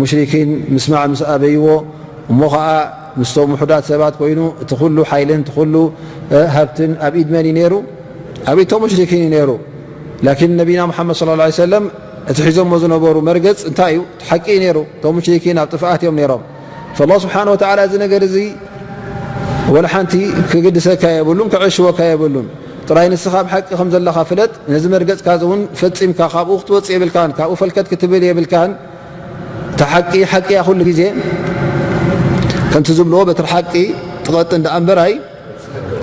ሙሽሪኪን ምስማዕ ምስ ኣበይዎ፣ እሞ ኸዓ ምስቶም ውሑዳት ሰባት ኮይኑ፣ እቲ ኩሉ ሓይልን እቲ ኩሉ፣ እ፣ ሃብትን ኣብ ኢድ መን እዩ ነይሩ? ኣብ ኢድ እቶም ሙሽሪኪን እዩ ነይሩ። ላኪን ነቢና ሙሓመድ ሰለላሁ ዐለይሂ ወሰለም እቲ ሒዞሞ ዝነበሩ መርገጽ እንታይ እዩ? እቲ ሓቂ እዩ ነይሩ። እቶም ሙሽሪኪን ኣብ ጥፍኣት እዮም ነይሮም። ፈላህ ስብሓነ ወተዓላ እዚ ነገር እዚ ወላ ሓንቲ ክግድሰካ የብሉን፣ ክዕሽወካ የብሉን። ጥራይ ንስኻ ኣብ ሓቂ ከም ዘለኻ ፍለጥ። ነዚ መርገጽካ እዚ እውን ፈጺምካ ካብኡ ክትወጽእ የብልካን፣ ካብኡ ፈልከት ክትብል የብልካን። እታ ሓቂ ሓቂ እያ። ኩሉ ግዜ ከምቲ ዝብልዎ በትሪ ሓቂ ትቐጥን ደኣ እምበር ኣይ-፣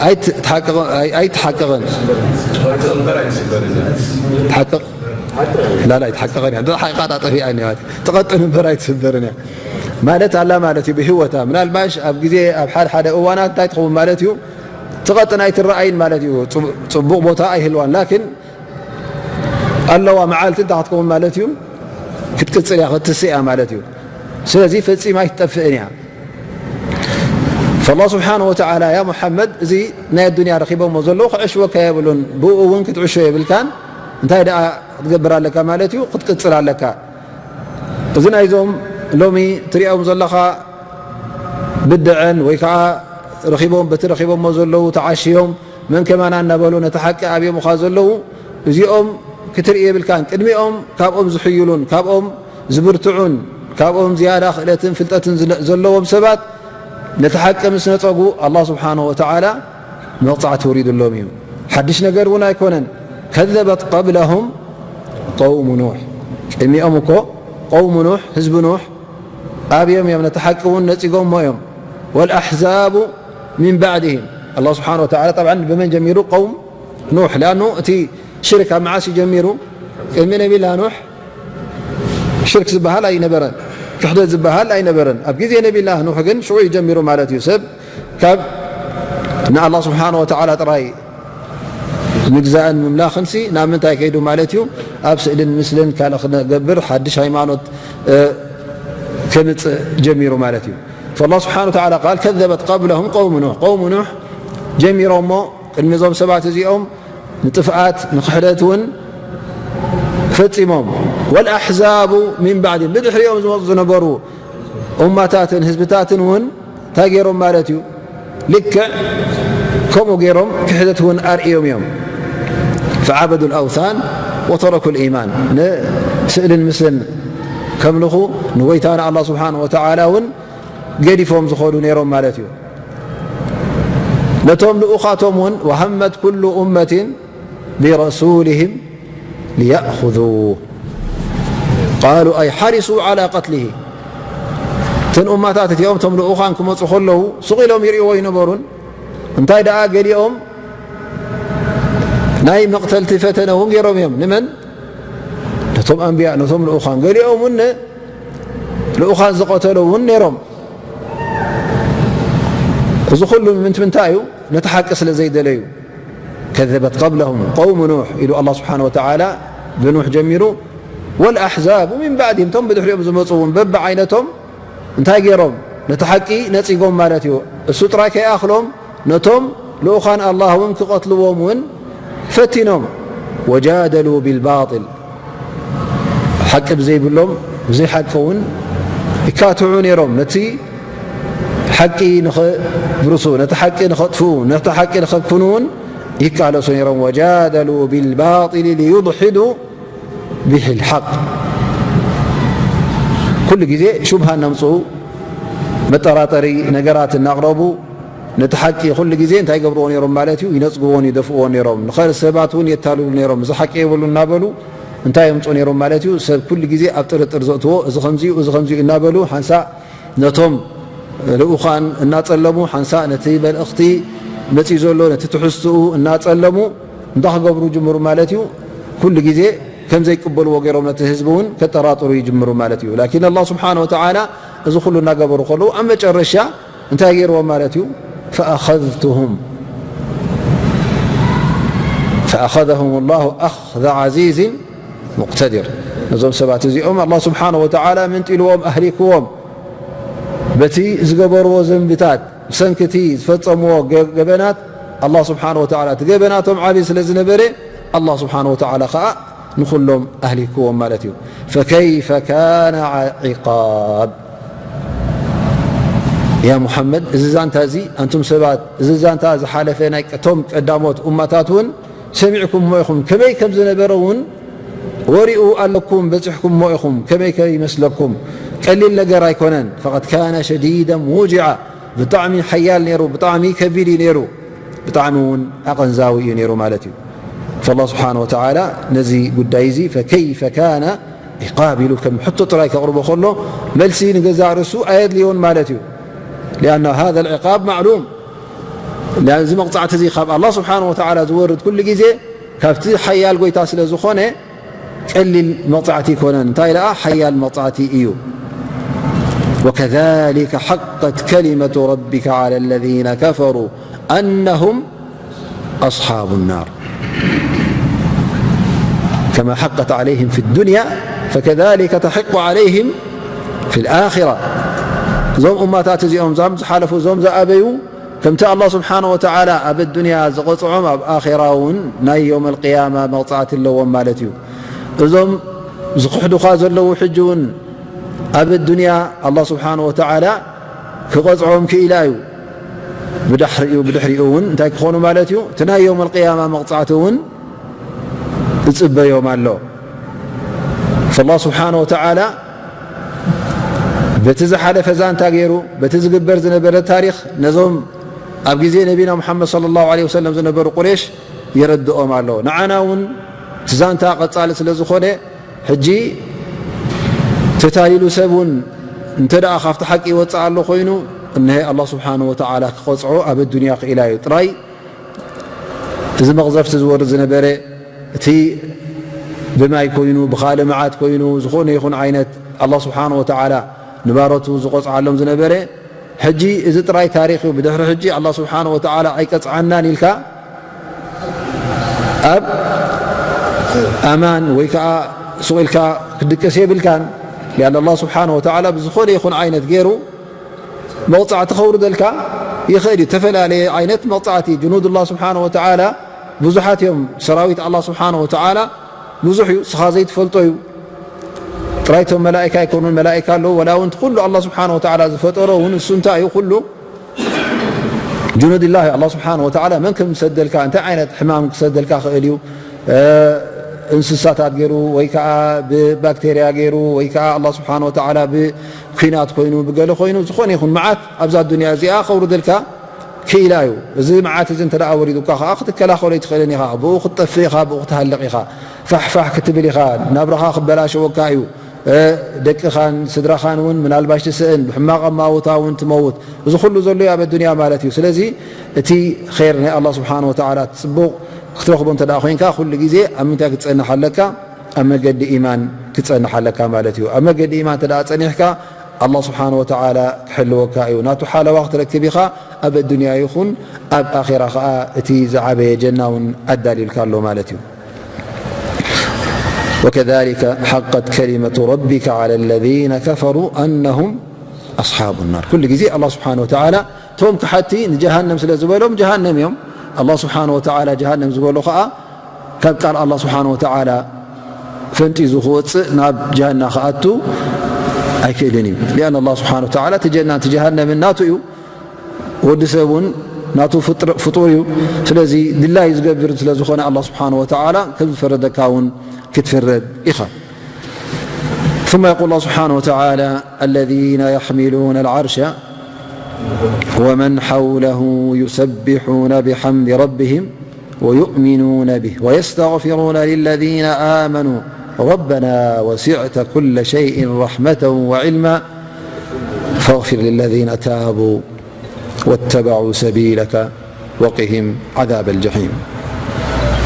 ኣይት-፣ ትሓቅቕ-፣ ኣይ-፣ ኣይትሓቅቕን። ትሓቅቕ-፣ ላላ ኣይትሓቅቕን እያ። ሓቂቓ ጠፊኣ እያ ማለት ትቐጥን እምበር ኣይትስበርን እያ ማለት ኣላ ማለት እዩ። ብህይወታ ምናልባሽ ኣብ ግዜ ኣብ ሓደ ሓደ እዋናት እንታይ ትኸውን ማለት እዩ? ትቐጥን ኣይትረኣይን ማለት እዩ። ጽቡ-፣ ጽቡቕ ቦታ ኣይህልዋን። ላኪን ኣለዋ መዓልቲ እንታይ ክትከውን ማለት እዩ? ክትቅጽል እያ፣ ክትስእ እያ ማለት እዩ። ስለዚ ፈጺማ ኣይትጠፍእን እያ። ፈላህ ስብሓነ ወተዓላ፣ ያ ሙሓመድ፣ እዚ ናይ ኣዱንያ ረኺቦሞ ዘለዉ ክዕሽወካ የብሉን፣ ብኡ እውን ክትዕሾ የብልካን። እንታይ ደኣ ክትገብር ኣለካ ማለት እዩ? ክትቅጽል ኣለካ። እዚ ናይዞም ሎሚ ትሪኦም ዘለኻ ብድዐን ወይ ከዓ ረኺቦም፣ በቲ ረኺቦሞ ዘለዉ ተዓሽዮም፣ መን ከማና እናበሉ ነቲ ሓቂ ኣብዮምኻ ዘለዉ፣ እዚኦም ክትርኢ የብልካን። ቅድሚኦም ካብኦም ዝሕይሉን ካብኦም ዝብርትዑን ካብኦም ዝያዳ ክእለትን ፍልጠትን ዝለ-፣ ዘለዎም ሰባት ነቲ ሓቂ ምስ ነጸጉ፣ ኣላህ ስብሓነሁ ወተዓላ መቕጻዕቲ ወሪዱሎም እዩ። ሓድሽ ነገር እውን ኣይኮነን። ከዘበት ቀብለሁም ቀውሙ ኑሕ። ቅድሚኦም እኮ ቀውሙ ኑሕ፣ ህዝቢ ኑሕ ኣብዮም እዮም፣ ነቲ ሓቂ እውን ነጺጎሞ እዮም። ወልኣሕዛቡ ሚን ባዕድህም። ኣላህ ስብሓነሁ ወተዓላ ጠብዓን ብመን ጀሚሩ? ቀውም ኑሕ። ሊኣኑ እቲ ሽርክ ኣብ መዓስ እዩ ጀሚሩ? ቅድሚ ነቢላ ኑሕ ሽርክ ዝበሃል ኣይነበረን፣ ክሕደት ዝበሃል ኣይነበረን። ኣብ ግዜ ነቢላ ኑሕ ግን ሽዑ እዩ ጀሚሩ ማለት እዩ። ሰብ ካብ ንኣላህ ስብሓነሁ ወተዓላ ጥራይ ምግዛእን ምምላኽንሲ ናብ ምንታይ ከይዱ ማለት እዩ? ኣብ ስእልን ምስልን ካልእ ክነገብር ሓድሽ ሃይማኖት፣ እ፣ ከምጽእ ጀሚሩ ማለት እዩ። ፈላህ ስብሓነሁ ወተዓላ ቃል ከዘበት ቀብለሁም ቀውሙ ኑሕ። ቀውሙ ኑሕ ጀሚሮሞ ቅድሚ እዞም ሰባት እዚኦም ንጥፍኣት ንክሕደት እውን ፈጺሞም። ወልኣሕዛቡ ሚን ባዕድህም፣ ብድሕሪኦም ዝመጹ ዝነበሩ ኡማታትን ህዝብታትን እውን እንታይ ገይሮም ማለት እዩ? ልክዕ ከምኡ ገይሮም ክሕደት እውን ኣርእዮም እዮም። فعبدوا الأوثان وتركوا الإيمان። ንስእልን ምስልን ከምልኹ ንጎይታና ኣላህ ስብሓን ወተዓላ እውን ገዲፎም ዝኸዱ ነይሮም ማለት እዩ። ነቶም ልኡኻቶም እውን وهمت كل أمة برسولهم ليأخذوه قالوا أي حرصوا على قتله። እተን ኡማታት እቲኦም እቶም ልኡኻን ክመፁ ከለዉ ስቕ ኢሎም ይርእይዎ ይነበሩን እንታይ ደኣ ገሊኦም ናይ መቕተልቲ ፈተነ እውን ገይሮም እዮም። ንመን? ነቶም ኣንብያ ነቶም ልኡኻን ገሊኦም እውን ልኡኻን ዝቐተሉ እውን ነይሮም። እዚ ኩሉ ምንት ምንታይ እዩ? ነቲ ሓቂ ስለ ዘይደለዩ። كذبت قبلهم قوم نوح ኢሉ ኣላ ስብሓን ወተዓላ ብኑሕ ጀሚሩ ወልኣሕዛቡ ሚን ባዕድህም እቶም ብድሕሪኦም ዝመፁ እውን በብዓይነቶም እንታይ ገይሮም? ነቲ ሓቂ ነፂጎም ማለት እዩ። እሱ ጥራይ ከይኣኽሎም ነቶም ልኡኻን ኣላህ እውን ክቐትልዎም እውን ፈቲኖም። وجادلوا بالباطل ሓቂ ብዘይብሎም ብዘይ ሓቂ እውን ይካትዑ ነይሮም። ነቲ ሓቂ ንኽብርሱ፣ ነቲ ሓቂ ንኸጥፍኡ፣ ነቲ ሓቂ ንኸብክኑ እውን ይቃለሱ ነይሮም። وجادلوا بالباطل ليدحضوا به الحق ኩሉ ግዜ ሹብሃ እናምፅኡ መጠራጠሪ ነገራት እናቕረቡ ነቲ ሓቂ ኩሉ ግዜ እንታይ ይገብርዎ ነይሮም ማለት እዩ? ይነፅግዎን ይደፍእዎን ነይሮም። ንኸ ሰባት እውን የታልሉ ነይሮም። እዚ ሓቂ የብሉ እናበሉ እንታይ የምፁ ነይሮም ማለት እዩ? ሰብ ኩሉ ግዜ ኣብ ጥርጥር ዘእትዎ፣ እዚ ከምዚኡ፣ እዚ ከምዚኡ እናበሉ ሓንሳእ ነቶም ልኡኻን እናፀለሙ፣ ሓንሳእ ነቲ መልእኽቲ መፂኡ ዘሎ ነቲ ትሕዝትኡ እናፀለሙ እንታይ ክገብሩ ጅምሩ ማለት እዩ? ኩሉ ግዜ ከም ዘይቅበልዎ ገይሮም ነቲ ህዝቢ እውን ከጠራጥሩ ይጅምሩ ማለት እዩ። ላኪን ኣላህ ስብሓነ ወተዓላ እዚ ኩሉ እናገበሩ ከለዉ ኣብ መጨረሻ እንታይ ገይርዎም ማለት እዩ? فأخذتهم فأخذهم الله أخذ عزيز مقتدر ነዞም ሰባት እዚኦም ኣላህ ስብሓነ ወተዓላ መንጢልዎም ኣህሊክዎም በቲ ዝገበርዎ ዘንብታት ብሰንኪ እቲ ዝፈጸምዎ ገ- ገበናት ኣላህ ስብሓነ ወተዓላ እቲ ገበናቶም ዓብዪ ስለ ዝነበረ ኣላህ ስብሓነ ወተዓላ ኸዓ ንኹሎም ኣህሊክዎም ማለት እዩ። فكيف كان عقاب ያ ሙሓመድ፣ እዚ ዛንታ እዚ ኣንቱም ሰባት፣ እዚ ዛንታ ዝሓለፈ ናይ ቀ- ቶም ቀዳሞት ኡማታት እውን ሰሚዕኩምዎ ኢኹም። ከመይ ከም ዝነበረ እውን ወሪኡ ኣለኩም፣ በፂሕኩምዎ ኢኹም። ከመይ ከ ይመስለኩም? ቀሊል ነገር ኣይኮነን። فقد كان شديدا موجعا ብጣዕሚ ሓያል ነይሩ፣ ብጣዕሚ ከቢድ እዩ ነይሩ፣ ብጣዕሚ እውን ኣቐንዛዊ እዩ ነይሩ ማለት እዩ። فالله سبحانه وتعالى ነዚ ጉዳይ እዚ فكيف كان عقاب ኢሉ ከም ሕቶ ጥራይ ከቕርቦ ከሎ መልሲ ንገዛእ ርእሱ ኣየድልዮን ማለት እዩ። لأن هذا العقاب معلوم እዚ መቕፃዕቲ እዚ ካብ ኣላህ ስብሓን ወተዓላ ዝወርድ ኩሉ ግዜ ካብቲ ሓያል ጎይታ ስለ ዝኾነ ቀሊል መቕፃዕቲ ኣይኮነን። እንታይ ደኣ ሓያል መቕፃዕቲ እዩ። وكذلك حقت كلمة ربك على الذين كفروا أنهم أصحاب النار كما حقت عليهم في الدنيا فكذلك تحق عليهم في الآخرة እዞም ኡማታት እዚኦም እዞም ዝሓለፉ እዞም ዝኣበዩ ከምቲ ኣላህ ስብሓነ ወተዓላ ኣብ ኣዱንያ ዝቐፅዖም ኣብ ኣኼራ እውን ናይ የውም ኣልቅያማ መቕፃዕቲ ኣለዎም ማለት እዩ። እዞም ዝኽሕዱኻ ዘለዉ ሕጂ እውን ኣብ ኣዱንያ ኣላህ ስብሓነ ወተዓላ ክቐፅዖም ክኢላ እዩ። ብድሕሪኡ ብድሕሪኡ እውን እንታይ ክኾኑ ማለት እዩ? እቲ ናይ የውም ኣልቅያማ መቕፃዕቲ እውን እፅበዮም ኣሎ። ፈላህ ስብሓነ ወተዓላ በቲ ዝሓለፈ ዛንታ ገይሩ በቲ ዝግበር ዝነበረ ታሪኽ ነዞም ኣብ ግዜ ነቢና ሙሓመድ ሰለላሁ ዐለይሂ ወሰለም ዝነበሩ ቁሬሽ የረድኦም ኣሎ። ንዓና እውን እቲ ዛንታ ቀጻሊ ስለ ዝኾነ ሕጂ ተታሊሉ ሰብ እውን እንተ ደኣ ካብቲ ሓቂ ይወፅእ ኣሎ ኮይኑ እነሀ ኣላህ ስብሓነ ወተዓላ ክቐፅዖ ኣብ ኣዱንያ ክኢላ እዩ ጥራይ እዚ መቕዘፍቲ ዝወርድ ዝነበረ እቲ ብማይ ኮይኑ ብኻልእ መዓት ኮይኑ ዝኾነ ይኹን ዓይነት ኣላህ ስብሓነ ወተዓላ ንባሮቱ ዝቆፅዓሎም ዝነበረ ሕጂ እዚ ጥራይ ታሪኽ እዩ። ብድሕሪ ሕጂ ኣላህ ስብሓነ ወተዓላ ኣይቀፅዓናን ኢልካ ኣብ ኣማን ወይ ከዓ ሱቕ ኢልካ ክትድቅስ የብልካን። ሊኣን ኣላህ ስብሓነ ወተዓላ ብዝኾነ ይኹን ዓይነት ገይሩ መቕፃዕቲ ከውርደልካ ይኽእል እዩ። ዝተፈላለየ ዓይነት መቕፃዕቲ ጅኑድ ኣላህ ስብሓነ ወተዓላ ብዙሓት እዮም። ሰራዊት ኣላህ ስብሓነ ወተዓላ ብዙሕ እዩ፣ እስኻ ዘይትፈልጦ እዩ። ጥራይ እቶም መላኢካ ኣይኮኑን፣ መላኢካ ኣለዉ። ወላ እውን እቲ ኩሉ ኣላህ ስብሓነ ወተዓላ ዝፈጠሮ እውን እሱ እንታይ እዩ? ኩሉ ጅኑድላህ ኣላህ ስብሓን ወተዓላ መን ከም ዝሰደልካ፣ እንታይ ዓይነት ሕማም ክሰደልካ ክእል እዩ። እ፣ እንስሳታት ገይሩ ወይ ከዓ ብባክቴርያ ገይሩ ወይ ከዓ ኣላህ ስብሓን ወተዓላ ብኲናት ኮይኑ ብገለ ኮይኑ ዝኾነ ይኹን መዓት ኣብዛ ዱንያ እዚኣ ከውርደልካ ክኢላ እዩ። እዚ መዓት እዚ እንተ ደኣ ወሪዱካ ከዓ ክትከላኸሎ ኣይትኽእልን ኢኻ። ብኡ ክትጠፍእ ኢኻ፣ ብኡ ክትሃልቕ ኢኻ። ፋሕፋሕ ክትብል ኢኻ። ናብራኻ ክበላሸወካ እዩ። እ፣ ደቅኻን ስድራኻን እውን ምናልባሽ ትስእን፣ ብሕማቕ ኣማውታ እውን ትመውት። እዚ ኩሉ ዘሎ እዩ ኣብ ኣዱንያ ማለት እዩ። ስለዚ እቲ ኸይር ናይ ኣላህ ስብሓን ወተዓላ፣ እቲ ጽቡቕ ክትረኽቦ እንተ ደኣ ኮይንካ፣ ኩሉ ግዜ ኣብ ምንታይ ክትጸንሕ ኣለካ? ኣብ መገዲ ኢማን ክትጸንሕ ኣለካ ማለት እዩ። ኣብ መገዲ ኢማን እንተ ደኣ ጸኒሕካ፣ ኣላህ ስብሓን ወተዓላ ክሕልወካ እዩ። ናቱ ሓለዋ ክትረክብ ኢኻ፣ ኣብ ኣዱንያ ይኹን ኣብ ኣኼራ ኸኣ እቲ ዝዓበየ ጀና እውን ኣዳልዩልካ ኣሎ ማለት እዩ። وكذلك حقت كلمة ربك على الذين كفروا أنهم أصحاب النار። ኩሉ ግዜ ኣላህ ስብሓን ወተዓላ እቶም ክሓቲ ንጀሃነም ስለ ዝበሎም ጀሃነም እዮም። ኣላህ ስብሓን ወተዓላ ጀሃነም ዝበሎ ኸኣ ካብ ቃል ኣላህ ስብሓን ወተዓላ ፈንጢዙ ክወፅእ ናብ ጀሃና ክኣቱ ኣይክእልን እዩ። ሊኣን ኣላህ ስብሓን ወተዓላ እቲ ጀና እቲ ጀሃነምን ናቱ እዩ። ወዲ ሰብ እውን ናቱ ፍጡር እዩ። ስለዚ ድላዩ ዝገብር ስለ ዝኾነ ኣላህ ስብሓን ወተዓላ ከም ዝፈረደካ እውን ክትፍረድ ኢኻ። ثم يقول الله سبحانه وتعالى: الذين يحملون العرش ومن حوله يسبحون بحمد ربهم ويؤمنون به ويستغفرون للذين آمنوا ربنا وسعت كل شيء رحمة وعلما فاغفر للذين تابوا واتبعوا سبيلك وقهم عذاب الجحيم.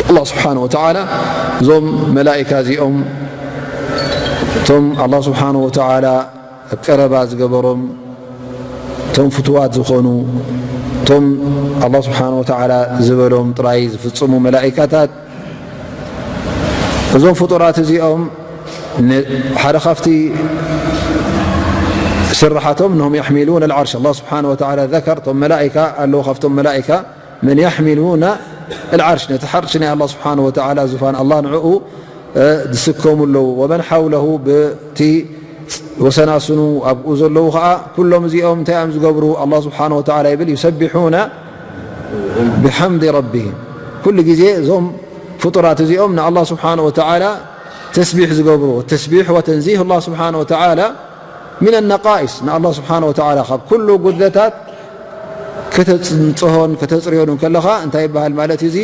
ኣላህ ስብሓን ወተዓላ እዞም መላኢካ እዚኦም እቶም ኣላህ ስብሓን ወተዓላ ኣብ ቀረባ ዝገበሮም እቶም ፍቱዋት ዝኾኑ እቶም ኣላህ ስብሓን ወተዓላ ዝበሎም ጥራይ ዝፍጽሙ መላኢካታት እዞም ፍጡራት እዚኦም ሓደ ካብቲ ስራሓቶም እነሁም የሕሚሉን ኣልዓርሽ ኣላህ ስብሓን ወተዓላ ዘከር እቶም መላኢካ ኣለዉ ካብቶም መላኢካ መን የሕሚሉና ኣልዓርሽ ነቲ ሓርሽ ናይ ኣላህ ስብሓን ወተዓላ ዙፋን ኣላህ ንዕኡ ዝስከሙ ኣለዉ። ወመን ሓውለሁ ብቲ ወሰናስኑ ኣብኡ ዘለዉ ኸዓ ኩሎም እዚኦም እንታይ እዮም ዝገብሩ? ኣላህ ስብሓን ወተዓላ ይብል ዩሰቢሑና ብሓምዲ ረቢሂም ኩሉ ግዜ እዞም ፍጡራት እዚኦም ንኣላህ ስብሓን ወተዓላ ተስቢሕ ዝገብሩ ተስቢሕ ወተንዚህ ኣላህ ስብሓን ወተዓላ ሚን ነቃኢስ ንኣላህ ስብሓን ወተዓላ ካብ ኩሉ ጉድለታት ከተፅንፅሆን ከተፅርዮን ከለኻ እንታይ ይበሃል ማለት እዩ? እዚ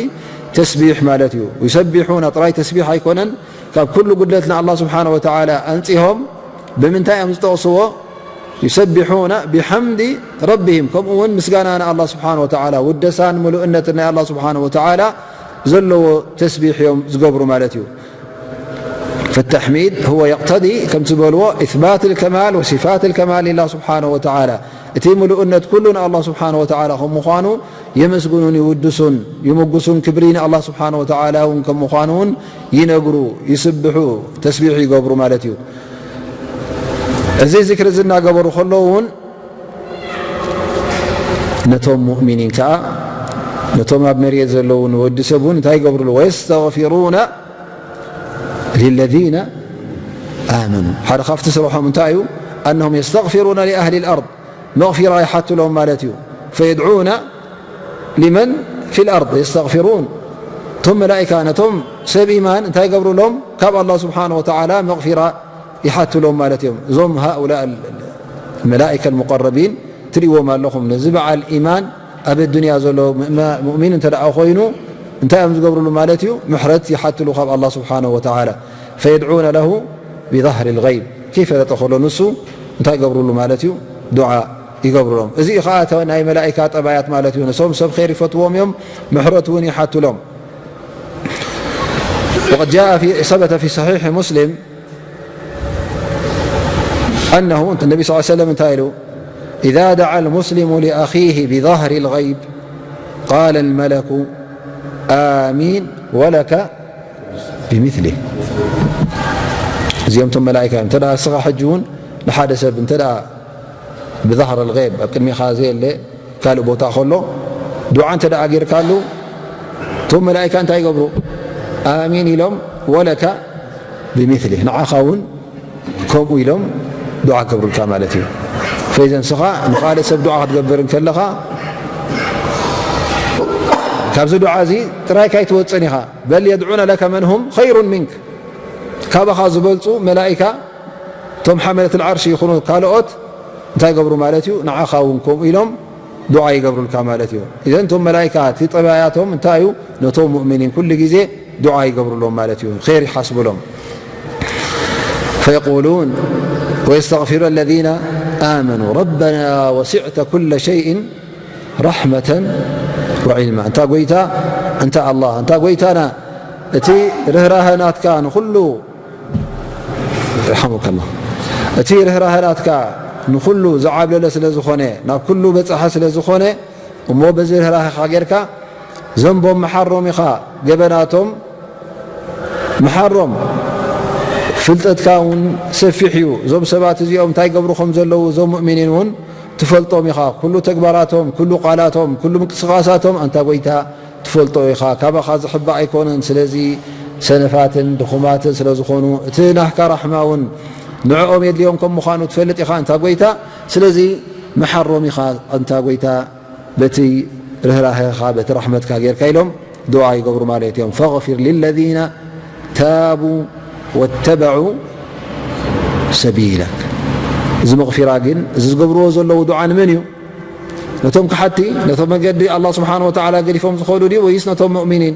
ተስቢሕ ማለት እዩ። ዩሰቢሑና ጥራይ ተስቢሕ ኣይኮነን፣ ካብ ኩሉ ጉድለት ንኣላህ ስብሓን ወተዓላ ኣንፂሆም ብምንታይ እዮም ዝጠቕስዎ? ዩሰቢሑና ብሓምዲ ረቢሂም ከምኡ እውን ምስጋና ንኣላህ ስብሓን ወተዓላ ውደሳን ምሉእነትን ናይ ኣላህ ስብሓን ወተዓላ ዘለዎ ተስቢሕ እዮም ዝገብሩ ማለት እዩ። فالتحميد هو يقتضي ከምቲ ዝበልዎ إثبات الكمال وصفات الكمال لله سبحانه وتعالى እቲ ምሉእነት ኩሉ ንኣላህ ስብሓን ወተዓላ ከም ምዃኑ የመስግኑን ይውድሱን ይምጉሱን ክብሪ ንኣላህ ስብሓን ወተዓላ እውን ከም ምዃኑ እውን ይነግሩ ይስብሑ ተስቢሕ ይገብሩ ማለት እዩ። እዚ ዝክሪ እዚ እናገበሩ ከለዉ እውን ነቶም ሙእሚኒን ከዓ ነቶም ኣብ መሬት ዘለዉ ንወዲ ሰብ እውን እንታይ ይገብርሉ? ويستغفرون للذين آمنوا ሓደ ካብቲ ስርሖም እንታይ እዩ? أنهم يستغفرون لأهل الأرض መغفرة ይሓትሎም ማለት እዩ። فيدعون لمن في الأرض يستغفرون እቶም መላእካ ነቶም ሰብ ኢማን እንታይ ይገብሩሎም? ካብ ኣላህ ስብሓን ወተዓላ መغفرة ይሓትሎም ማለት እዮም። እዞም هؤلاء الملائكة المقربين ትሪእዎም ኣለኹም ነዚ በዓል ኢማን ኣብ ኣዱንያ ዘሎ ሙእሚን እንተ ደኣ ኮይኑ እንታይ እዮም ዝገብርሉ ማለት እዩ? ምሕረት ይሓትሉ ካብ ኣላህ ስብሓን ወተዓላ فيدعون له بظهر الغيب ከይፈለጠ ከሎ ንሱ እንታይ ይገብርሉ ማለት እዩ? ዱዓ ይገብርሎም። እዚ ከዓ ናይ መላእካ ጠባያት ማለት እዩ። ነሶም ሰብ ር ይፈትዎም እዮም፣ ምሕረት እውን ይሓትሎም። وقد جاء في ثبت في صحيح مسلم أنه النبي صلى الله عليه وسلم እንታይ ኢሉ إذا دعا المسلم لأخيه بظهر الغيب قال الملك آمين ولك بمثله እዚኦም ቶም መላእካ እዮም። እንተ ደኣ እስኻ ሕጂ እውን ንሓደ ሰብ እንተ ደኣ ብዛህር ኣልገይብ ኣብ ቅድሚኻ ዘየለ ካልእ ቦታ ከሎ ዱዓ እንተ ደኣ ጌርካሉ እቶም መላእካ እንታይ ይገብሩ? ኣሚን ኢሎም ወለካ ብሚስሊ ንዓኻ እውን ከምኡ ኢሎም ዱዓ ክገብሩልካ ማለት እዩ። ፈይዘ ንስኻ ንኻልእ ሰብ ዱዓ ክትገብር እንከለኻ ካብዚ ዱዓ እዚ ጥራይካ ኣይትወፅን ኢኻ። በል የድዑነ ለከ መን ሁም ኸይሩን ሚንክ፣ ካባኻ ዝበልፁ መላኢካ፣ እቶም ሓመለት ልዓርሽ ይኹኑ ካልኦት እንታይ ይገብሩ ማለት እዩ? ንዓኻ እውን ከምኡ ኢሎም ዱዓ ይገብሩልካ ማለት እዩ። ኢዘን እቶም መላኢካ እቲ ጠባያቶም እንታይ እዩ? ነቶም ሙእሚኒን ኩሉ ግዜ ዱዓ ይገብሩሎም ማለት እዩ። ኸይር ይሓስቡሎም። فيقولون ويستغفر الذين آمنوا ربنا وسعت كل شيء رحمة وعلما። እንታ ጎይታ፣ እንታ ኣላህ፣ እንታ ጎይታና፣ እቲ ርህራሀ ናትካ ንኹሉ፣ ይርሓሙከ ኣላህ፣ እቲ ርህራሀ ናትካ ንኹሉ ዝዓብለለ ስለ ዝኾነ፣ ናብ ኩሉ በጻሒ ስለ ዝኾነ፣ እሞ በዚ ርህራሀኻ ጌርካ ዘንቦም መሓሮም ኢኻ፣ ገበናቶም መሓሮም። ፍልጠትካ እውን ሰፊሕ እዩ። እዞም ሰባት እዚኦም እንታይ ገብሩ ከም ዘለዉ እዞም ሙእሚኒን እውን ትፈልጦም ኢኻ። ኩሉ ተግባራቶም፣ ኩሉ ቃላቶም፣ ኩሉ ምንቅስቓሳቶም ኣንታ ጎይታ ትፈልጦ ኢኻ። ካባኻ ዝሕባእ ኣይኮነን። ስለዚ ሰነፋትን ድኹማትን ስለ ዝኾኑ እቲ ናህካ ራሕማ እውን ንዕኦም የድልዮም ከም ምዃኑ ትፈልጥ ኢኻ ኣንታ ጎይታ። ስለዚ መሓሮም ኢኻ ኣንታ ጎይታ። በቲ ርህራሄኻ፣ በቲ ራሕመትካ ጌርካ ኢሎም ዱዓ ይገብሩ ማለት እዮም። ፈግፊር ሊለዚነ ታቡ ወተበዑ ሰቢለክ። እዚ መቕፊራ ግን፣ እዚ ዝገብርዎ ዘለዉ ዱዓ ንመን እዩ? ነቶም ከሓድቲ፣ ነቶም መገዲ ኣላህ ስብሓነ ወተዓላ ገዲፎም ዝኸዱ ድዩ ወይስ ነቶም ሙእሚኒን?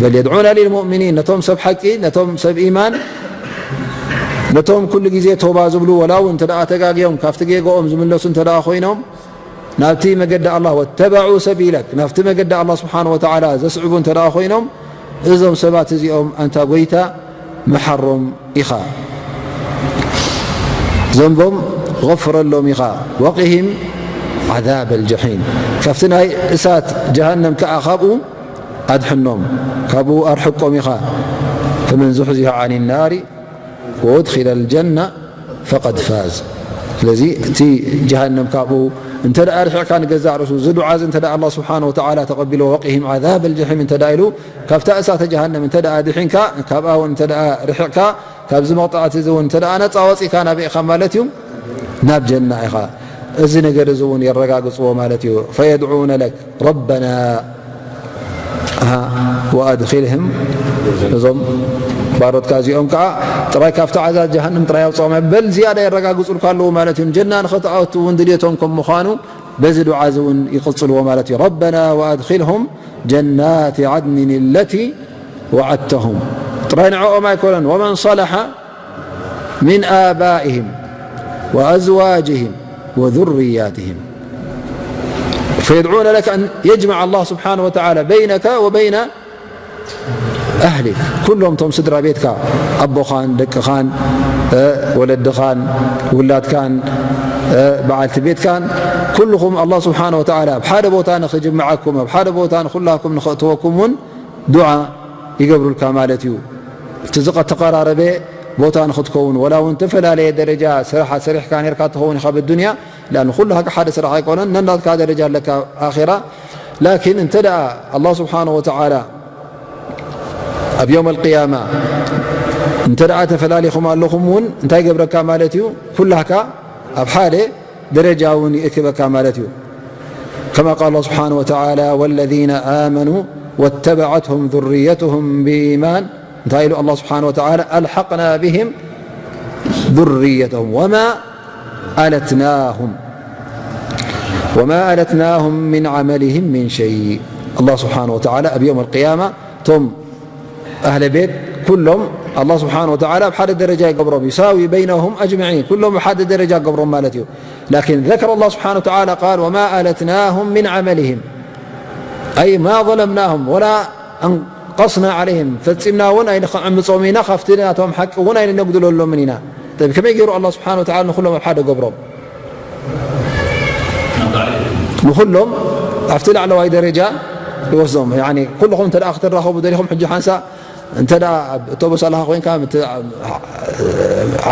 በል የድዑነ ሊልሙእሚኒን፣ ነቶም ሰብ ሓቂ፣ ነቶም ሰብ ኢማን፣ ነቶም ኩሉ ግዜ ተውባ ዝብሉ፣ ወላ እውን እንተ ደኣ ተጋግዮም ካብቲ ጌጋኦም ዝምለሱ እንተ ደኣ ኮይኖም፣ ናብቲ መገዲ ኣላህ ወተበዑ ሰቢለክ፣ ናብቲ መገዲ ኣላህ ስብሓነ ወተዓላ ዘስዕቡ እንተ ደኣ ኮይኖም፣ እዞም ሰባት እዚኦም ኣንታ ጎይታ መሓሮም ኢኻ። ዘንቦም ገፍረሎም ኢኻ። ወቂሂም ዓዛበል ጀሒም፣ ካብቲ ናይ እሳት ጀሃነም ከኣ ካብኡ ኣድሕኖም፣ ካብኡ ኣርሕቆም ኢኻ። ፈመን ዙሕዚሐ ዓኒ ናሪ ወኡድኺለል ጀና ፈቀድ ፋዝ። ስለዚ እቲ ጀሃነም ካብኡ እንተ ደኣ ርሒቕካ ንገዛእ ርእሱ፣ እዚ ዱዓ እዚ እንተ ደኣ ኣላህ ስብሓነ ወተዓላ ተቐቢልዎ፣ ወቂሂም ዓዛበል ጀሒም እንተ ደኣ ኢሉ፣ ካብታ እሳተ ጀሃነም እንተ ደኣ ድሒንካ፣ ካብኣ እውን እንተ ደኣ ርሒቕካ፣ ካብዚ መቕጻዕቲ እዚ እውን እንተ ደኣ ነጻ ወጺእካ ናበይ ኢኻ ማለት እዩ? ናብ ጀና ኢኻ። እዚ ነገር እዚ እውን የረጋግጽዎ ማለት እዩ። ፈየድዑነ ለክ ረበና ኣሃ፣ ወኣድኺልህም፣ እዞም ባሮትካ እዚኦም ከኣ ጥራይ ካብቲ ዓዛብ ጀሃነም ጥራይ ኣውጽኦም፣ በል ዝያዳ የረጋግጹልካ ኣለዉ ማለት እዩ። ጀና ንኽትኣቱ እውን ድልየቶም ከም ምዃኑ በዚ ዱዓ እዚ እውን ይቕጽልዎ ማለት እዩ። ረበና ወኣድኺልሁም ጀናት ዓድኒን ለቲ ወዓድተሁም። ጥራይ ንዕኦም ኣይኮነን፣ ወመን ሰለሐ من آبائهم وأزواجهم وذرياتهم فيدعون لك أن يجمع الله سبحانه وتعالى بينك وبين أهلك. ኩሎም ቶም ስድራ ቤትካ፣ ኣቦኻን ደቅኻን፣ እ፣ ወለድኻን ውላድካን፣ እ፣ በዓልቲ ቤትካን፣ ኩልኹም ኣላህ ስብሓነ ወተዓላ ኣብ ሓደ ቦታ ንኽጅምዓኩም፣ ኣብ ሓደ ቦታ ንኹላኩም ንኸእትወኩም እውን ዱዓ ይገብሩልካ ማለት እዩ። እቲ ዝቐ-፣ ተቐራረበ ቦታ ንኽትከውን፣ ወላ እውን ዝተፈላለየ ደረጃ ስራሕ ሰሪሕካ ነርካ ትኸውን ኢኻ ብዱንያ፣ ላን ኩሉ ሃገ ሓደ ስራሕ ኣይኮነን፣ ነናትካ ደረጃ ኣለካ ኣኼራ። ላኪን እንተ ደኣ ኣላህ ስብሓነ ወተዓላ ኣብ የውም ኣልቅያማ እንተ ደኣ ተፈላሊኹም ኣለኹም እውን እንታይ ገብረካ ማለት እዩ? ኩላህካ ኣብ ሓደ ደረጃ እውን ይእክበካ ማለት እዩ። كما قال الله سبحانه وتعالى: والذين آمنوا واتبعتهم ذريتهم بإيمان، እንታይ ኢሉ ኣላህ ስብሓነ ወተዓላ? ألحقنا بهم ذريتهم وما ألتناهم وما ألتناهم من عملهم من شيء። ኣላህ ስብሓነ ወተዓላ ኣብ የውም ኣልቅያማ እቶም ኣህለ ቤት ኩሎም ኣላህ ስብሓነ ወተዓላ ኣብ ሓደ ደረጃ ይገብሮም፣ يساوي بينهم أجمعين፣ ኩሎም ኣብ ሓደ ደረጃ ይገብሮም ማለት እዩ። ላኪን ذكر الله سبحانه وتعالى قال: وما ألتناهم من عملهم، أي ما ظلمناهم ولا أنقصنا عليهم، ፈጺምና እውን ኣይንኸዕምጾም ኢና ካብቲ ናቶም ሓቂ እውን ኣይንነጉድለሎምን ኢና። ጠይብ፣ ከመይ ገይሩ ኣላህ ስብሓነ ወተዓላ ንኹሎም ኣብ ሓደ ገብሮም? ንኹሎም ኣብቲ ላዕለዋይ ደረጃ ይወስዶም። ያኒ ኩልኹም እንተ ደኣ ክትራኸቡ ደሊኹም፣ ሕጂ ሓንሳእ እንተ ደኣ ኣብ እቶብስ ኣለኻ ኮይንካ፣ ምት-፣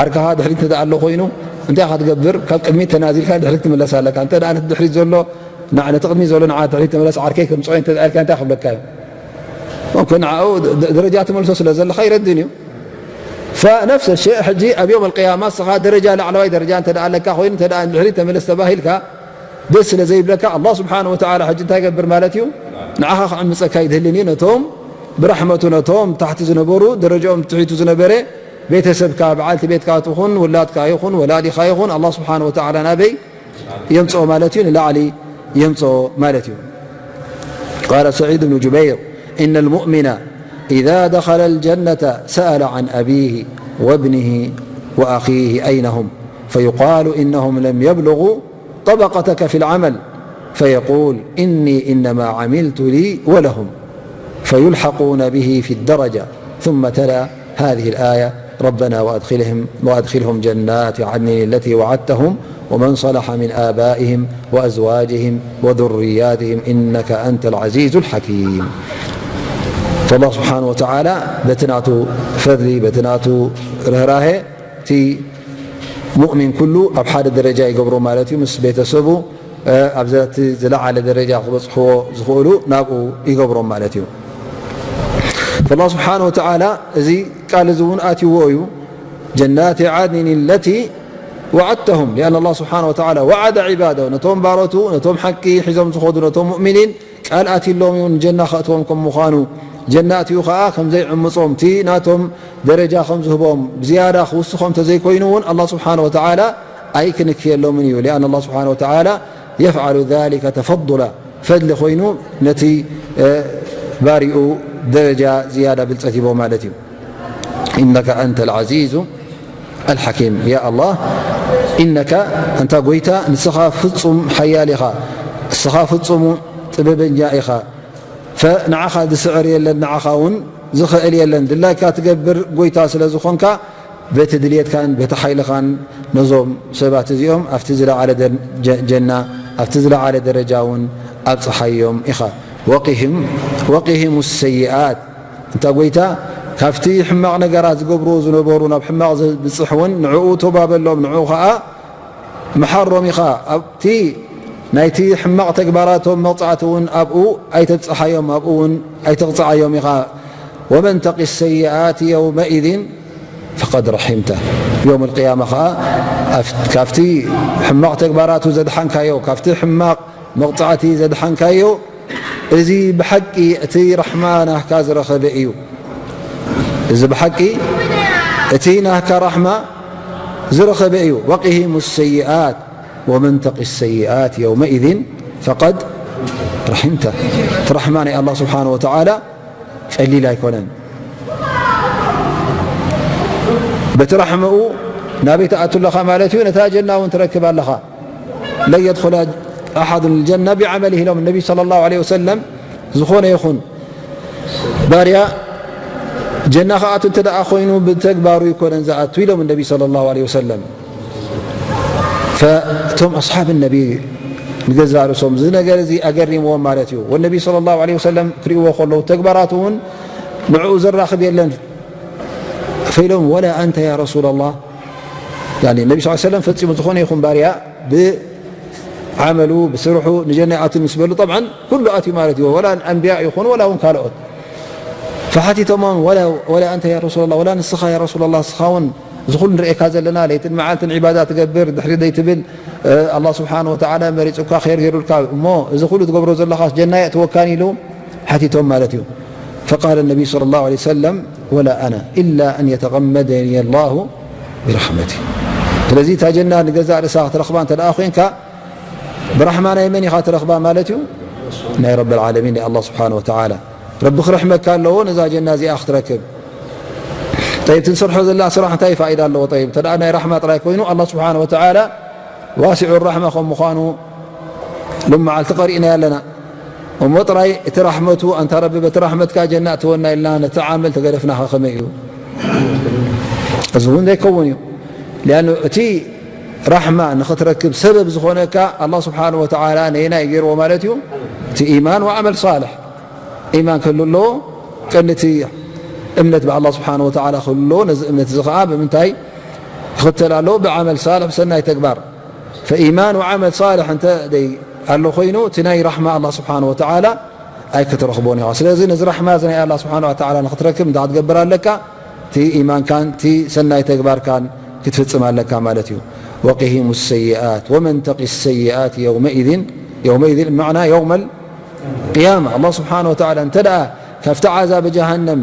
ዓርካኻ ድሕሪት እንተ ደኣ ኣሎ ኮይኑ፣ እንታይ ኢኻ ትገብር? ካብ ቅድሚት ተናዚልካ ድሕሪት ትምለስ ኣለካ። እንተ ደኣ ነቲ ድሕሪት ዘሎ፣ ንዓ-፣ ነቲ ቅድሚት ዘሎ ንዓ ድሕሪት ተመለስ፣ ዓርከይ ከምጽኦ እንተ ደኣ ኢልካ፣ እንታይ ክብለካ እዩ? ኦኬ፣ ንዓኡ ደ-፣ ደረጃ ትመልሶ ስለ ዘለኻ ይረድን እዩ። ፈነፍሰ ሸእ ሕጂ ኣብ የውም ኣልቅያማ እስኻ ደረጃ፣ ላዕለዋይ ደረጃ እንተ ደኣ ኣለካ ኮይኑ፣ እንተ ደኣ ንድሕሪት ተመለስ ተባሂልካ፣ ደስ ስለ ዘይብለካ፣ ኣላህ ስብሓነሁ ወተዓላ ሕጂ እንታይ ይገብር ማለት እዩ? ንዓኻ ክዕምጸካ ኣይድህልን እዩ። ነቶም ብራሕመቱ ነቶም ታሕቲ ዝነበሩ፣ ደረጃኦም ትሒቱ ዝነበረ ቤተሰብካ፣ በዓልቲ ቤትካ ትኹን፣ ውላድካ ይኹን፣ ወላዲኻ ይኹን፣ ኣላህ ስብሓነ ወተዓላ ናበይ የምጽኦ ማለት እዩ? ንላዕሊ የምጽኦ ማለት እዩ። قال سعيد بن جبير: إن المؤمن إذا دخل الجنة سأل عن أبيه وابنه وأخيه أين هم، فيقال إنهم لم يبلغوا طبقتك في العمل، فيقول: إني إنما عملت لي ولهم، فيلحقون به في الدرجة. ثم تلا هذه الآية: ربنا وأدخلهم، وأدخلهم جنات عدن التي وعدتهم ومن صلح من آبائهم وأزواجهم وذرياتهم إنك أنت العزيز الحكيم. فالله سبحانه وتعالى በቲ ናቱ ፈድሊ፣ በቲ ናቱ ርህራሄ፣ እቲ ሙእሚን ኩሉ ኣብ ሓደ ደረጃ ይገብሮ ማለት እዩ። ምስ ቤተሰቡ፣ እ፣ ኣብዛ እቲ ዝለዓለ ደረጃ ክበጽሕዎ ዝኽእሉ ናብኡ ይገብሮም ማለት እዩ። فالله سبحانه وتعالى እዚ ቃል እዚ እውን ኣትይዎ እዩ። جنات عدن التي وعدتهم، لأن الله سبحانه وتعالى وعد عباده، ነቶም ባሮቱ፣ ነቶም ሓቂ ሒዞም ዝኸዱ፣ ነቶም ሙእሚኒን ቃል ኣትይሎም እዩ፣ ንጀና ከእትዎም ከም ምዃኑ፣ ጀና ኣትዩ ኸኣ ከም ዘይዕምጾም፣ እቲ ናቶም ደረጃ ከም ዝህቦም፣ ብዝያዳ ክውስኾም እንተዘይኮይኑ እውን፣ ኣላህ ስብሓነ ወተዓላ ኣይክንክየሎምን እዩ። لأن الله سبحانه وتعالى يفعل ذلك تفضلا، ፈድሊ ኮይኑ ነቲ፣ እ፣ ባሪኡ ደረጃ ዝያዳ ብልጸት ሂቦ ማለት እዩ። إنك أنت العزيز الحكيم. يا الله، إنك ኣንታ ጎይታ፣ ንስኻ ፍጹም ሓያል ኢኻ፣ ንስኻ ፍጹም ጥበበኛ ኢኻ። ፈ-፣ ንዓኻ ዝስዕር የለን፣ ንዓኻ እውን ዝኽእል የለን። ድላይካ ትገብር ጎይታ ስለ ዝኾንካ፣ በቲ ድልየትካን በቲ ሓይልኻን ነዞም ሰባት እዚኦም ኣብቲ ዝለዓለ ደ-፣ ጀ-፣ ጀና፣ ኣብቲ ዝለዓለ ደረጃ እውን ኣብጽሓዮም ኢኻ። وقهم، وقهم السيئات። እንታ ጎይታ፣ ካብቲ ሕማቕ ነገራት ዝገብርዎ ዝነበሩ፣ ናብ ሕማቕ ዘብጽሕ እውን ንዕኡ ተውባ በሎም፣ ንዕኡ ኸኣ ምሓሮም ኢኻ። ኣብቲ ናይቲ ሕማቕ ተግባራቶም መቕጻዕቲ እውን ኣብኡ ኣይተብጽሓዮም፣ ኣብኡ እውን ኣይተቕጽዓዮም ኢኻ። ومن تق السيئات يومئذ فقد رحمته. يوم القيامة ኸኣ ኣፍ-፣ ካብቲ ሕማቕ ተግባራቱ ዘድሓንካዮ፣ ካብቲ ሕማቕ መቕጻዕቲ ዘድሓንካዮ፣ እዚ ብሓቂ እቲ ራሕማ ናህካ ዝረኸበ እዩ። እዚ ብሓቂ እቲ ናህካ ራሕማ ዝረኸበ እዩ። وقهم السيئات ومن تق السيئات يومئذ فقد رحمته. እቲ ራሕማ ናይ ኣላህ ስብሓነ ወተዓላ ቀሊል ኣይኮነን። በቲ ራሕመኡ ናበይ ትኣቱ ኣለኻ ማለት እዩ? ነታ ጀና እውን ትረክብ ኣለኻ። لن يدخل أحد الجنة بعمله ኢሎም ነቢ ሰለላሁ ዐለይሂ ወሰለም። ዝኾነ ይኹን ባርያ ጀና ክኣቱ እንተ ደኣ ኮይኑ ብተግባሩ ይኮነን ዝኣቱ ኢሎም ነቢ ሰለላሁ ዐለይሂ ወሰለም። ፈእቶም ኣስሓብ ነቢ ንገዛእ ርእሶም እዚ ነገር እዚ ኣገሪምዎም ማለት እዩ። ወነቢ ሰለላሁ ዐለይሂ ወሰለም ክርእይዎ ከለዉ ተግባራቱ እውን ንዕኡ ዘራኽብ የለን። ፈኢሎም ወላ ኣንተ ያ ረሱላላህ፣ ያኒ ነቢ ስ ሰለም ፈጺሙ ዝኾነ ይኹን ባርያ ብዓመሉ ብስርሑ ንጀና ይኣቱ ምስ በሉ፣ ጠብዓን ኩሉ ኣትዩ ማለት እዩ። ወላ ኣንብያ ይኹኑ ወላ እውን ካልኦት ፈሓቲቶሞም፣ ወላ፣ ወላ ኣንተ ያ ረሱላላህ፣ ወላ ንስኻ ያ ረሱላላህ፣ ንስኻ እውን እዚ ኩሉ ንርእየካ ዘለና ለይትን መዓልትን ዒባዳ ትገብር ድሕሪ ዘይትብል፣ እ፣ ኣላህ ስብሓነ ወተዓላ መሪጹካ፣ ኸይር ገይሩልካ፣ እሞ እዚ ኩሉ ትገብሮ ዘለኻስ ጀና የእትወካን ኢሉ ሓቲቶም ማለት እዩ። فقال النبي صلى الله عليه وسلم: ولا أنا إلا أن يتغمدني الله برحمته. ስለዚ እታ ጀና ንገዛእ ርእሳ ክትረኽባ እንተ ደኣ ኮይንካ፣ ብራሕማ ናይ መን ኢኻ ትረኽባ ማለት እዩ? ናይ ረብል ዓለሚን፣ ናይ ኣላህ ስብሓነ ወተዓላ። ረቢ ክረሕመካ ኣለዎ ነዛ ጀና እዚኣ ክትረክብ። ጠይብ፣ እቲ ንሰርሖ ዘለና ስራሕ እንታይ ፋይዳ ኣለዎ? ጠይብ፣ እንተ ደኣ ናይ ራሕማ ጥራይ ኮይኑ፣ ኣላህ ስብሓነ ወተዓላ ዋሲዑ ራሕማ ከም ምዃኑ ሎም መዓልቲ ቀሪእናዮ ኣለና። እሞ ጥራይ እቲ ራሕመቱ፣ ኣንታ ረቢ በቲ ራሕመትካ ጀና እትወና ኢልና ነቲ ዓመል ተገደፍናኸ ከመይ እዩ? እዚ እውን ዘይከውን እዩ። ሊኣኑ እቲ ራሕማ ንኽትረክብ ሰበብ ዝኾነካ ኣላህ ስብሓነ ወተዓላ ነየናይ ገይርዎ ማለት እዩ? እቲ ኢማን ወዓመል ሳልሕ። ኢማን ክህሉ ኣለዎ፣ ቀንዲ እቲ እምነት ብኣላህ ስብሓነ ወተዓላ ክህሉ ኣለዎ። ነዚ እምነት እዚ ኸዓ ብምንታይ ክኽተል ኣለዎ? ብዓመል ሳልሕ፣ ብሰናይ ተግባር። ፈኢማን ወዓመል ሳልሕ እንተ ደይ ኣሎ ኮይኑ፣ እቲ ናይ ራሕማ ኣላህ ስብሓነ ወተዓላ ኣይክትረኽቦን ኢኻ። ስለዚ ነዚ ራሕማ እዚ ናይ ኣላህ ስብሓነ ወተዓላ ንኽትረክብ እንታይ ክትገብር ኣለካ? እቲ ኢማንካን እቲ ሰናይ ተግባርካን ክትፍጽም ኣለካ ማለት እዩ። وقهم السيئات ومن تق السيئات يومئذ، يومئذ ብመዕና የውመል ቅያማ ኣላህ ስብሓነ ወተዓላ እንተ ደኣ ካብቲ ዓዛብ ጀሃነም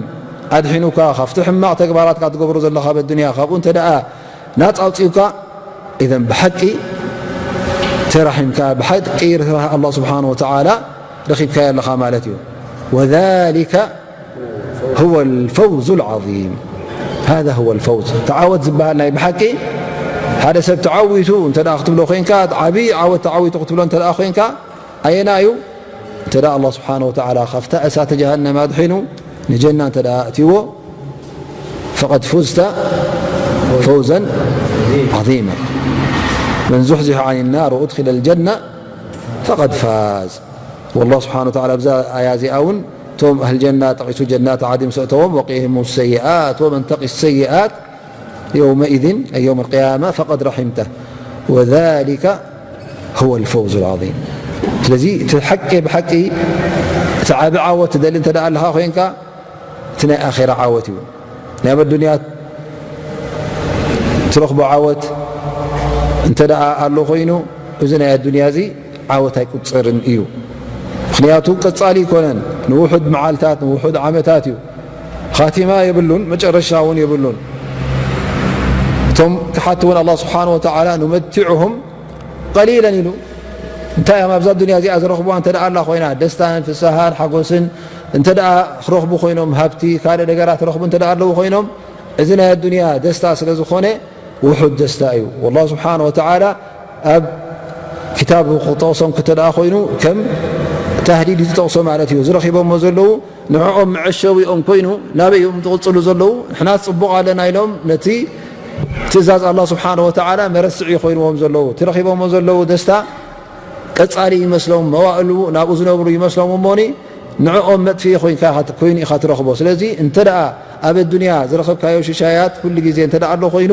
ኣድሒኑካ፣ ካብቲ ሕማቕ ተግባራትካ ትገብሮ ዘለኻ ኣብ ኣዱንያ ካብኡ እንተ ደኣ ናጻ ኣውጺኡካ፣ ኢዘን ብሓቂ ተራሒምካ፣ ብሓቂ ርህራህ ኣላህ ስብሓነ ወተዓላ ረኺብካዮ ኣለኻ ማለት እዩ። ወዛሊከ ሁወ ልፈውዙ ልዓዚም። ሃዛ ሁወ ልፈውዝ። እቲ ዓወት ዝበሃል ናይ ብሓቂ ሓደ ሰብ ተዓዊቱ እንተ ደኣ ክትብሎ ኮይንካ፣ ዓብዪ ዓወት ተዓዊቱ ክትብሎ እንተ ደኣ ኮይንካ፣ ኣየና እዩ? እንተ ደኣ ኣላህ ስብሓነ ወተዓላ ካብታ እሳተ ጀሃነም ኣድሒኑ ንጀና እንተ ደኣ ኣእትይዎ፣ ፈቐድ ፉዝተ ፈውዘን ዓዚማ። መን ዙሕዚሐ ዓኒ ናር ወኡድኺለ ልጀና ፈቐድ ፋዝ። ወላህ ስብሓነ ወተዓላ ኣብዛ ኣያ እዚኣ እውን እቶም ኣህል ጀና ጠቒሱ ጀናት ዓድን ምስ ኣእተዎም፣ ወቂሂሙ ሰይኣት ወመን ተቂ ሰይኣት የውመኢዝን ኣይ የውም ልቅያማ ፈቐድ ረሒምተ ወዛሊከ ሁወ ልፈውዝ ልዓዚም። ስለዚ እቲ ሓቂ ብሓቂ እቲ ዓቢ ዓወት ትደሊ እንተ ደኣ ኣለኻ ኮይንካ፣ እቲ ናይ ኣኼራ ዓወት እዩ። ናይ ኣብ ኣዱንያ ትረኽቦ ዓወት እንተ ደኣ ኣሎ ኮይኑ፣ እዚ ናይ ኣዱንያ እዚ ዓወት ኣይቁጸርን እዩ። ምኽንያቱ ቀጻሊ ኣይኮነን፣ ንውሑድ መዓልታት፣ ንውሑድ ዓመታት እዩ። ኻቲማ የብሉን፣ መጨረሻ እውን የብሉን። እቶም ክሓቲ እውን ኣላህ ስብሓነ ወተዓላ ኑመቲዑሁም ቀሊለን ኢሉ። እንታይ እዮም ኣብዛ ዱንያ እዚኣ ዝረኽብዋ እንተ ደኣ ኣላ ኮይና፣ ደስታን ፍስሃን ሓጎስን እንተ ደኣ ክረኽቡ ኮይኖም፣ ሃብቲ፣ ካልእ ነገራት ክረኽቡ እንተ ደኣ ኣለዉ ኮይኖም፣ እዚ ናይ ኣዱንያ ደስታ ስለ ዝኾነ፣ ውሑድ ደስታ እዩ። ወላሁ ስብሓነ ወተዓላ ኣብ ክታብ ክጠቕሶም ክተ ደኣ ኮይኑ፣ ከም ታህዲድ እዩ ዝጠቕሶ ማለት እዩ። ዝረኺቦሞ ዘለዉ ንዕኦም መዐሸዊኦም ኮይኑ፣ ናበይ እዮም ዝቕጽሉ ዘለዉ? ንሕና ጽቡቕ ኣለና ኢሎም ነቲ ትእዛዝ ኣላህ ስብሓነ ወተዓላ መረስዒ ኮይንዎም ዘለዉ። እቲ ረኺቦሞ ዘለዉ ደስታ ቀጻሊ ይመስሎም፣ መዋእሉ ናብኡ ዝነብሩ ይመስሎም እሞኒ፣ ንዕኦም መጥፍኢ ኮይንካ ኢኻ ት-፣ ኮይኑ ኢኻ ትረኽቦ። ስለዚ እንተ ደኣ ኣብ ኣዱንያ ዝረኸብካዮ ሽሻያት ኩሉ ግዜ እንተ ደኣ ኣሎ ኮይኑ፣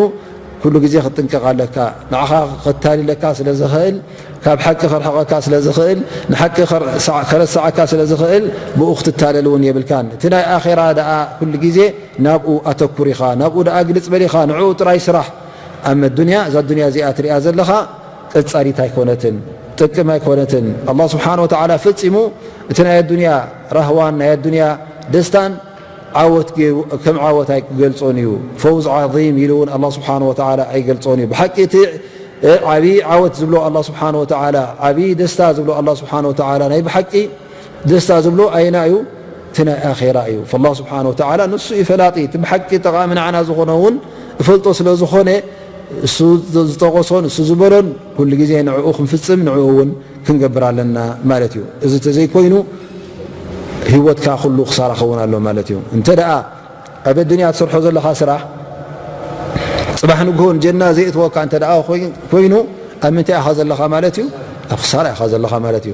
ኩሉ ግዜ ክትጥንቀቕ ኣለካ። ንዓኻ ከታልለካ ስለ ዝኽእል፣ ካብ ሓቂ ከርሕቐካ ስለ ዝኽእል፣ ንሓቂ ከር-፣ ከረስዓካ ስለ ዝኽእል፣ ብኡ ክትታለል እውን የብልካን። እቲ ናይ ኣኼራ ደኣ ኩሉ ግዜ ናብኡ ኣተኩር ኢኻ፣ ናብኡ ደኣ ግልጽ በል ኢኻ፣ ንዕኡ ጥራይ ስራሕ። ኣመ ዱንያ፣ እዛ ዱንያ እዚኣ ትሪኣ ዘለኻ ቀጻሊት ኣይኮነትን፣ ጥቅም ኣይኮነትን። ኣላህ ስብሓነ ወተዓላ ፈጺሙ እቲ ናይ ኣዱንያ ራህዋን ናይ ኣዱንያ ደስታን ዓወት ገይሩ ከም ዓወት ኣይገልጾን እዩ። ፈውዝ ዓዚም ኢሉ እውን ኣላህ ስብሓነ ወተዓላ ኣይገልጾን እዩ። ብሓቂ እቲ፣ እ፣ ዓብዪ ዓወት ዝብሎ ኣላህ ስብሓነ ወተዓላ፣ ዓብዪ ደስታ ዝብሎ ኣላህ ስብሓነ ወተዓላ፣ ናይ ብሓቂ ደስታ ዝብሎ ኣየና እዩ? እቲ ናይ ኣኼራ እዩ። ፈላህ ስብሓነ ወተዓላ ንሱ እዩ ፈላጢ፣ እቲ ብሓቂ ጠቓሚ ንዓና ዝኾነ እውን እፈልጦ ስለ ዝኾነ፣ እሱ ዝጠቐሶን እሱ ዝበሎን ኩሉ ግዜ ንዕኡ ክንፍጽም፣ ንዕኡ እውን ክንገብር ኣለና ማለት እዩ። እዚ እንተዘይኮይኑ፣ ህይወትካ ኩሉ ክሳራ ክኸውን ኣሎ ማለት እዩ። እንተ ደኣ ኣብ ኣዱንያ ትሰርሖ ዘለኻ ስራሕ፣ ጽባሕ ንግሆ ንጀና ዘየእትወካ እንተ ደኣ ኮይን-፣ ኮይኑ፣ ኣብ ምንታይ ኢኻ ዘለኻ ማለት እዩ? ኣብ ክሳራ ኢኻ ዘለኻ ማለት እዩ።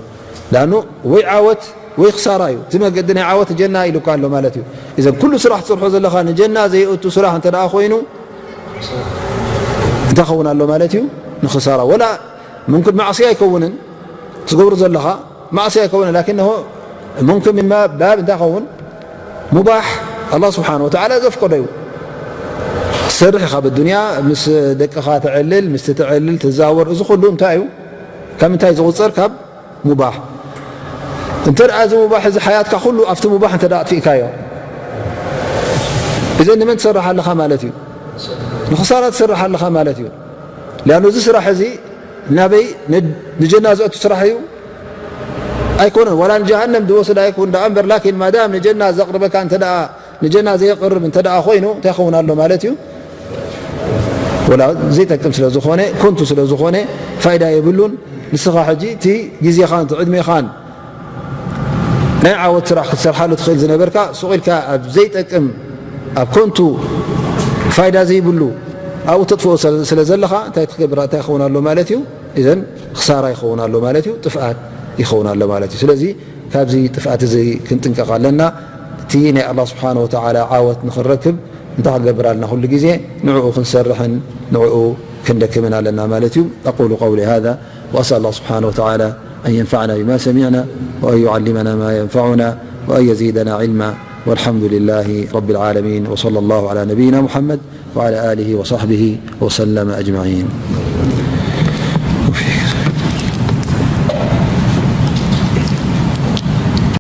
ላኑ ወይ ዓወት ወይ ክሳራ እዩ። እቲ መገዲ ናይ ዓወት ጀና ኢሉካ ኣሎ ማለት እዩ። እዘን ኩሉ ስራሕ ትሰርሖ ዘለኻ ንጀና ዘየእቱ ስራሕ እንተ ደኣ ኮይኑ፣ እንታይ ኸውን ኣሎ ማለት እዩ? ንኽሳራ። ወላ ምምክን ማዕስያ ኣይከውንን፣ ትገብሩ ዘለኻ ማዕስያ ኣይከውንን፣ ላኪን ነሆ ምምክን ሚማ ባብ እንታይ ኸውን? ሙባሕ፣ ኣላህ ስብሓነ ወተዓላ ዘፍቀዶ እዩ። ትሰርሕ ኢኻ ብዱንያ፣ ምስ ደቅኻ ተዕልል፣ ምስቲ ተዕልል፣ ትዛወር፣ እዚ ኩሉ እንታይ እዩ? ካብ ምንታይ ዝቑጸር? ካብ ሙባሕ። እንተ ደኣ እዚ ሙባሕ እዚ ሓያትካ ኩሉ ኣብቲ ሙባሕ እንተ ደኣ ኣጥፊእካዮ፣ እዘን ንመን ትሰርሕ ኣለኻ ማለት እዩ? ንኽሳራ ትሰርሕ ኣለኻ ማለት እዩ። ሊኣኑ እዚ ስራሕ እዚ ናበይ ን-፣ ንጀና ዘእቱ ስራሕ እዩ? ኣይኮነን። ዋላ ንጀሃነም ዝወስድ ኣይኩን ደኣ እምበር፣ ላኪን ማዳም ንጀና ዘቕርበካ እንተ ደኣ፣ ንጀና ዘየቕርብ እንተ ደኣ ኮይኑ፣ እንታይ ይኸውን ኣሎ ማለት እዩ? ወላ ዘይጠቅም ስለ ዝኾነ፣ ከንቱ ስለ ዝኾነ፣ ፋይዳ የብሉን። ንስኻ ሕጂ እቲ ግዜኻን እቲ ዕድሜኻን ናይ ዓወት ስራሕ ክትሰርሓሉ ትኽእል ዝነበርካ፣ ሱቕ ኢልካ ኣብ ዘይጠቅም፣ ኣብ ከንቱ፣ ፋይዳ ዘይብሉ ኣብኡ ተጥፍኦ ስለ፣ ስለ ዘለኻ፣ እንታይ ትገብር፣ እንታይ ይኸውን ኣሎ ማለት እዩ? እዘን ክሳራ ይኸውን ኣሎ ማለት እዩ፣ ጥፍኣት ይኸውን ኣሎ ማለት እዩ። ስለዚ ካብዚ ጥፍኣት እዚ ክንጥንቀቕ ኣለና። እቲ ናይ ኣላህ ስብሓነ ወተዓላ ዓወት ንኽንረክብ እንታይ ክንገብር ኣለና? ኩሉ ግዜ ንዕኡ ክንሰርሕን ንዕኡ ክንደክምን ኣለና ማለት እዩ። أقول قولي هذا وأسأل الله سبحانه وتعالى أن ينفعنا بما سمعنا وأن يعلمنا ما ينفعنا وأن يزيدنا علما والحمد لله رب العالمين وصلى الله على نبينا محمد وعلى آله وصحبه وسلم أجمعين.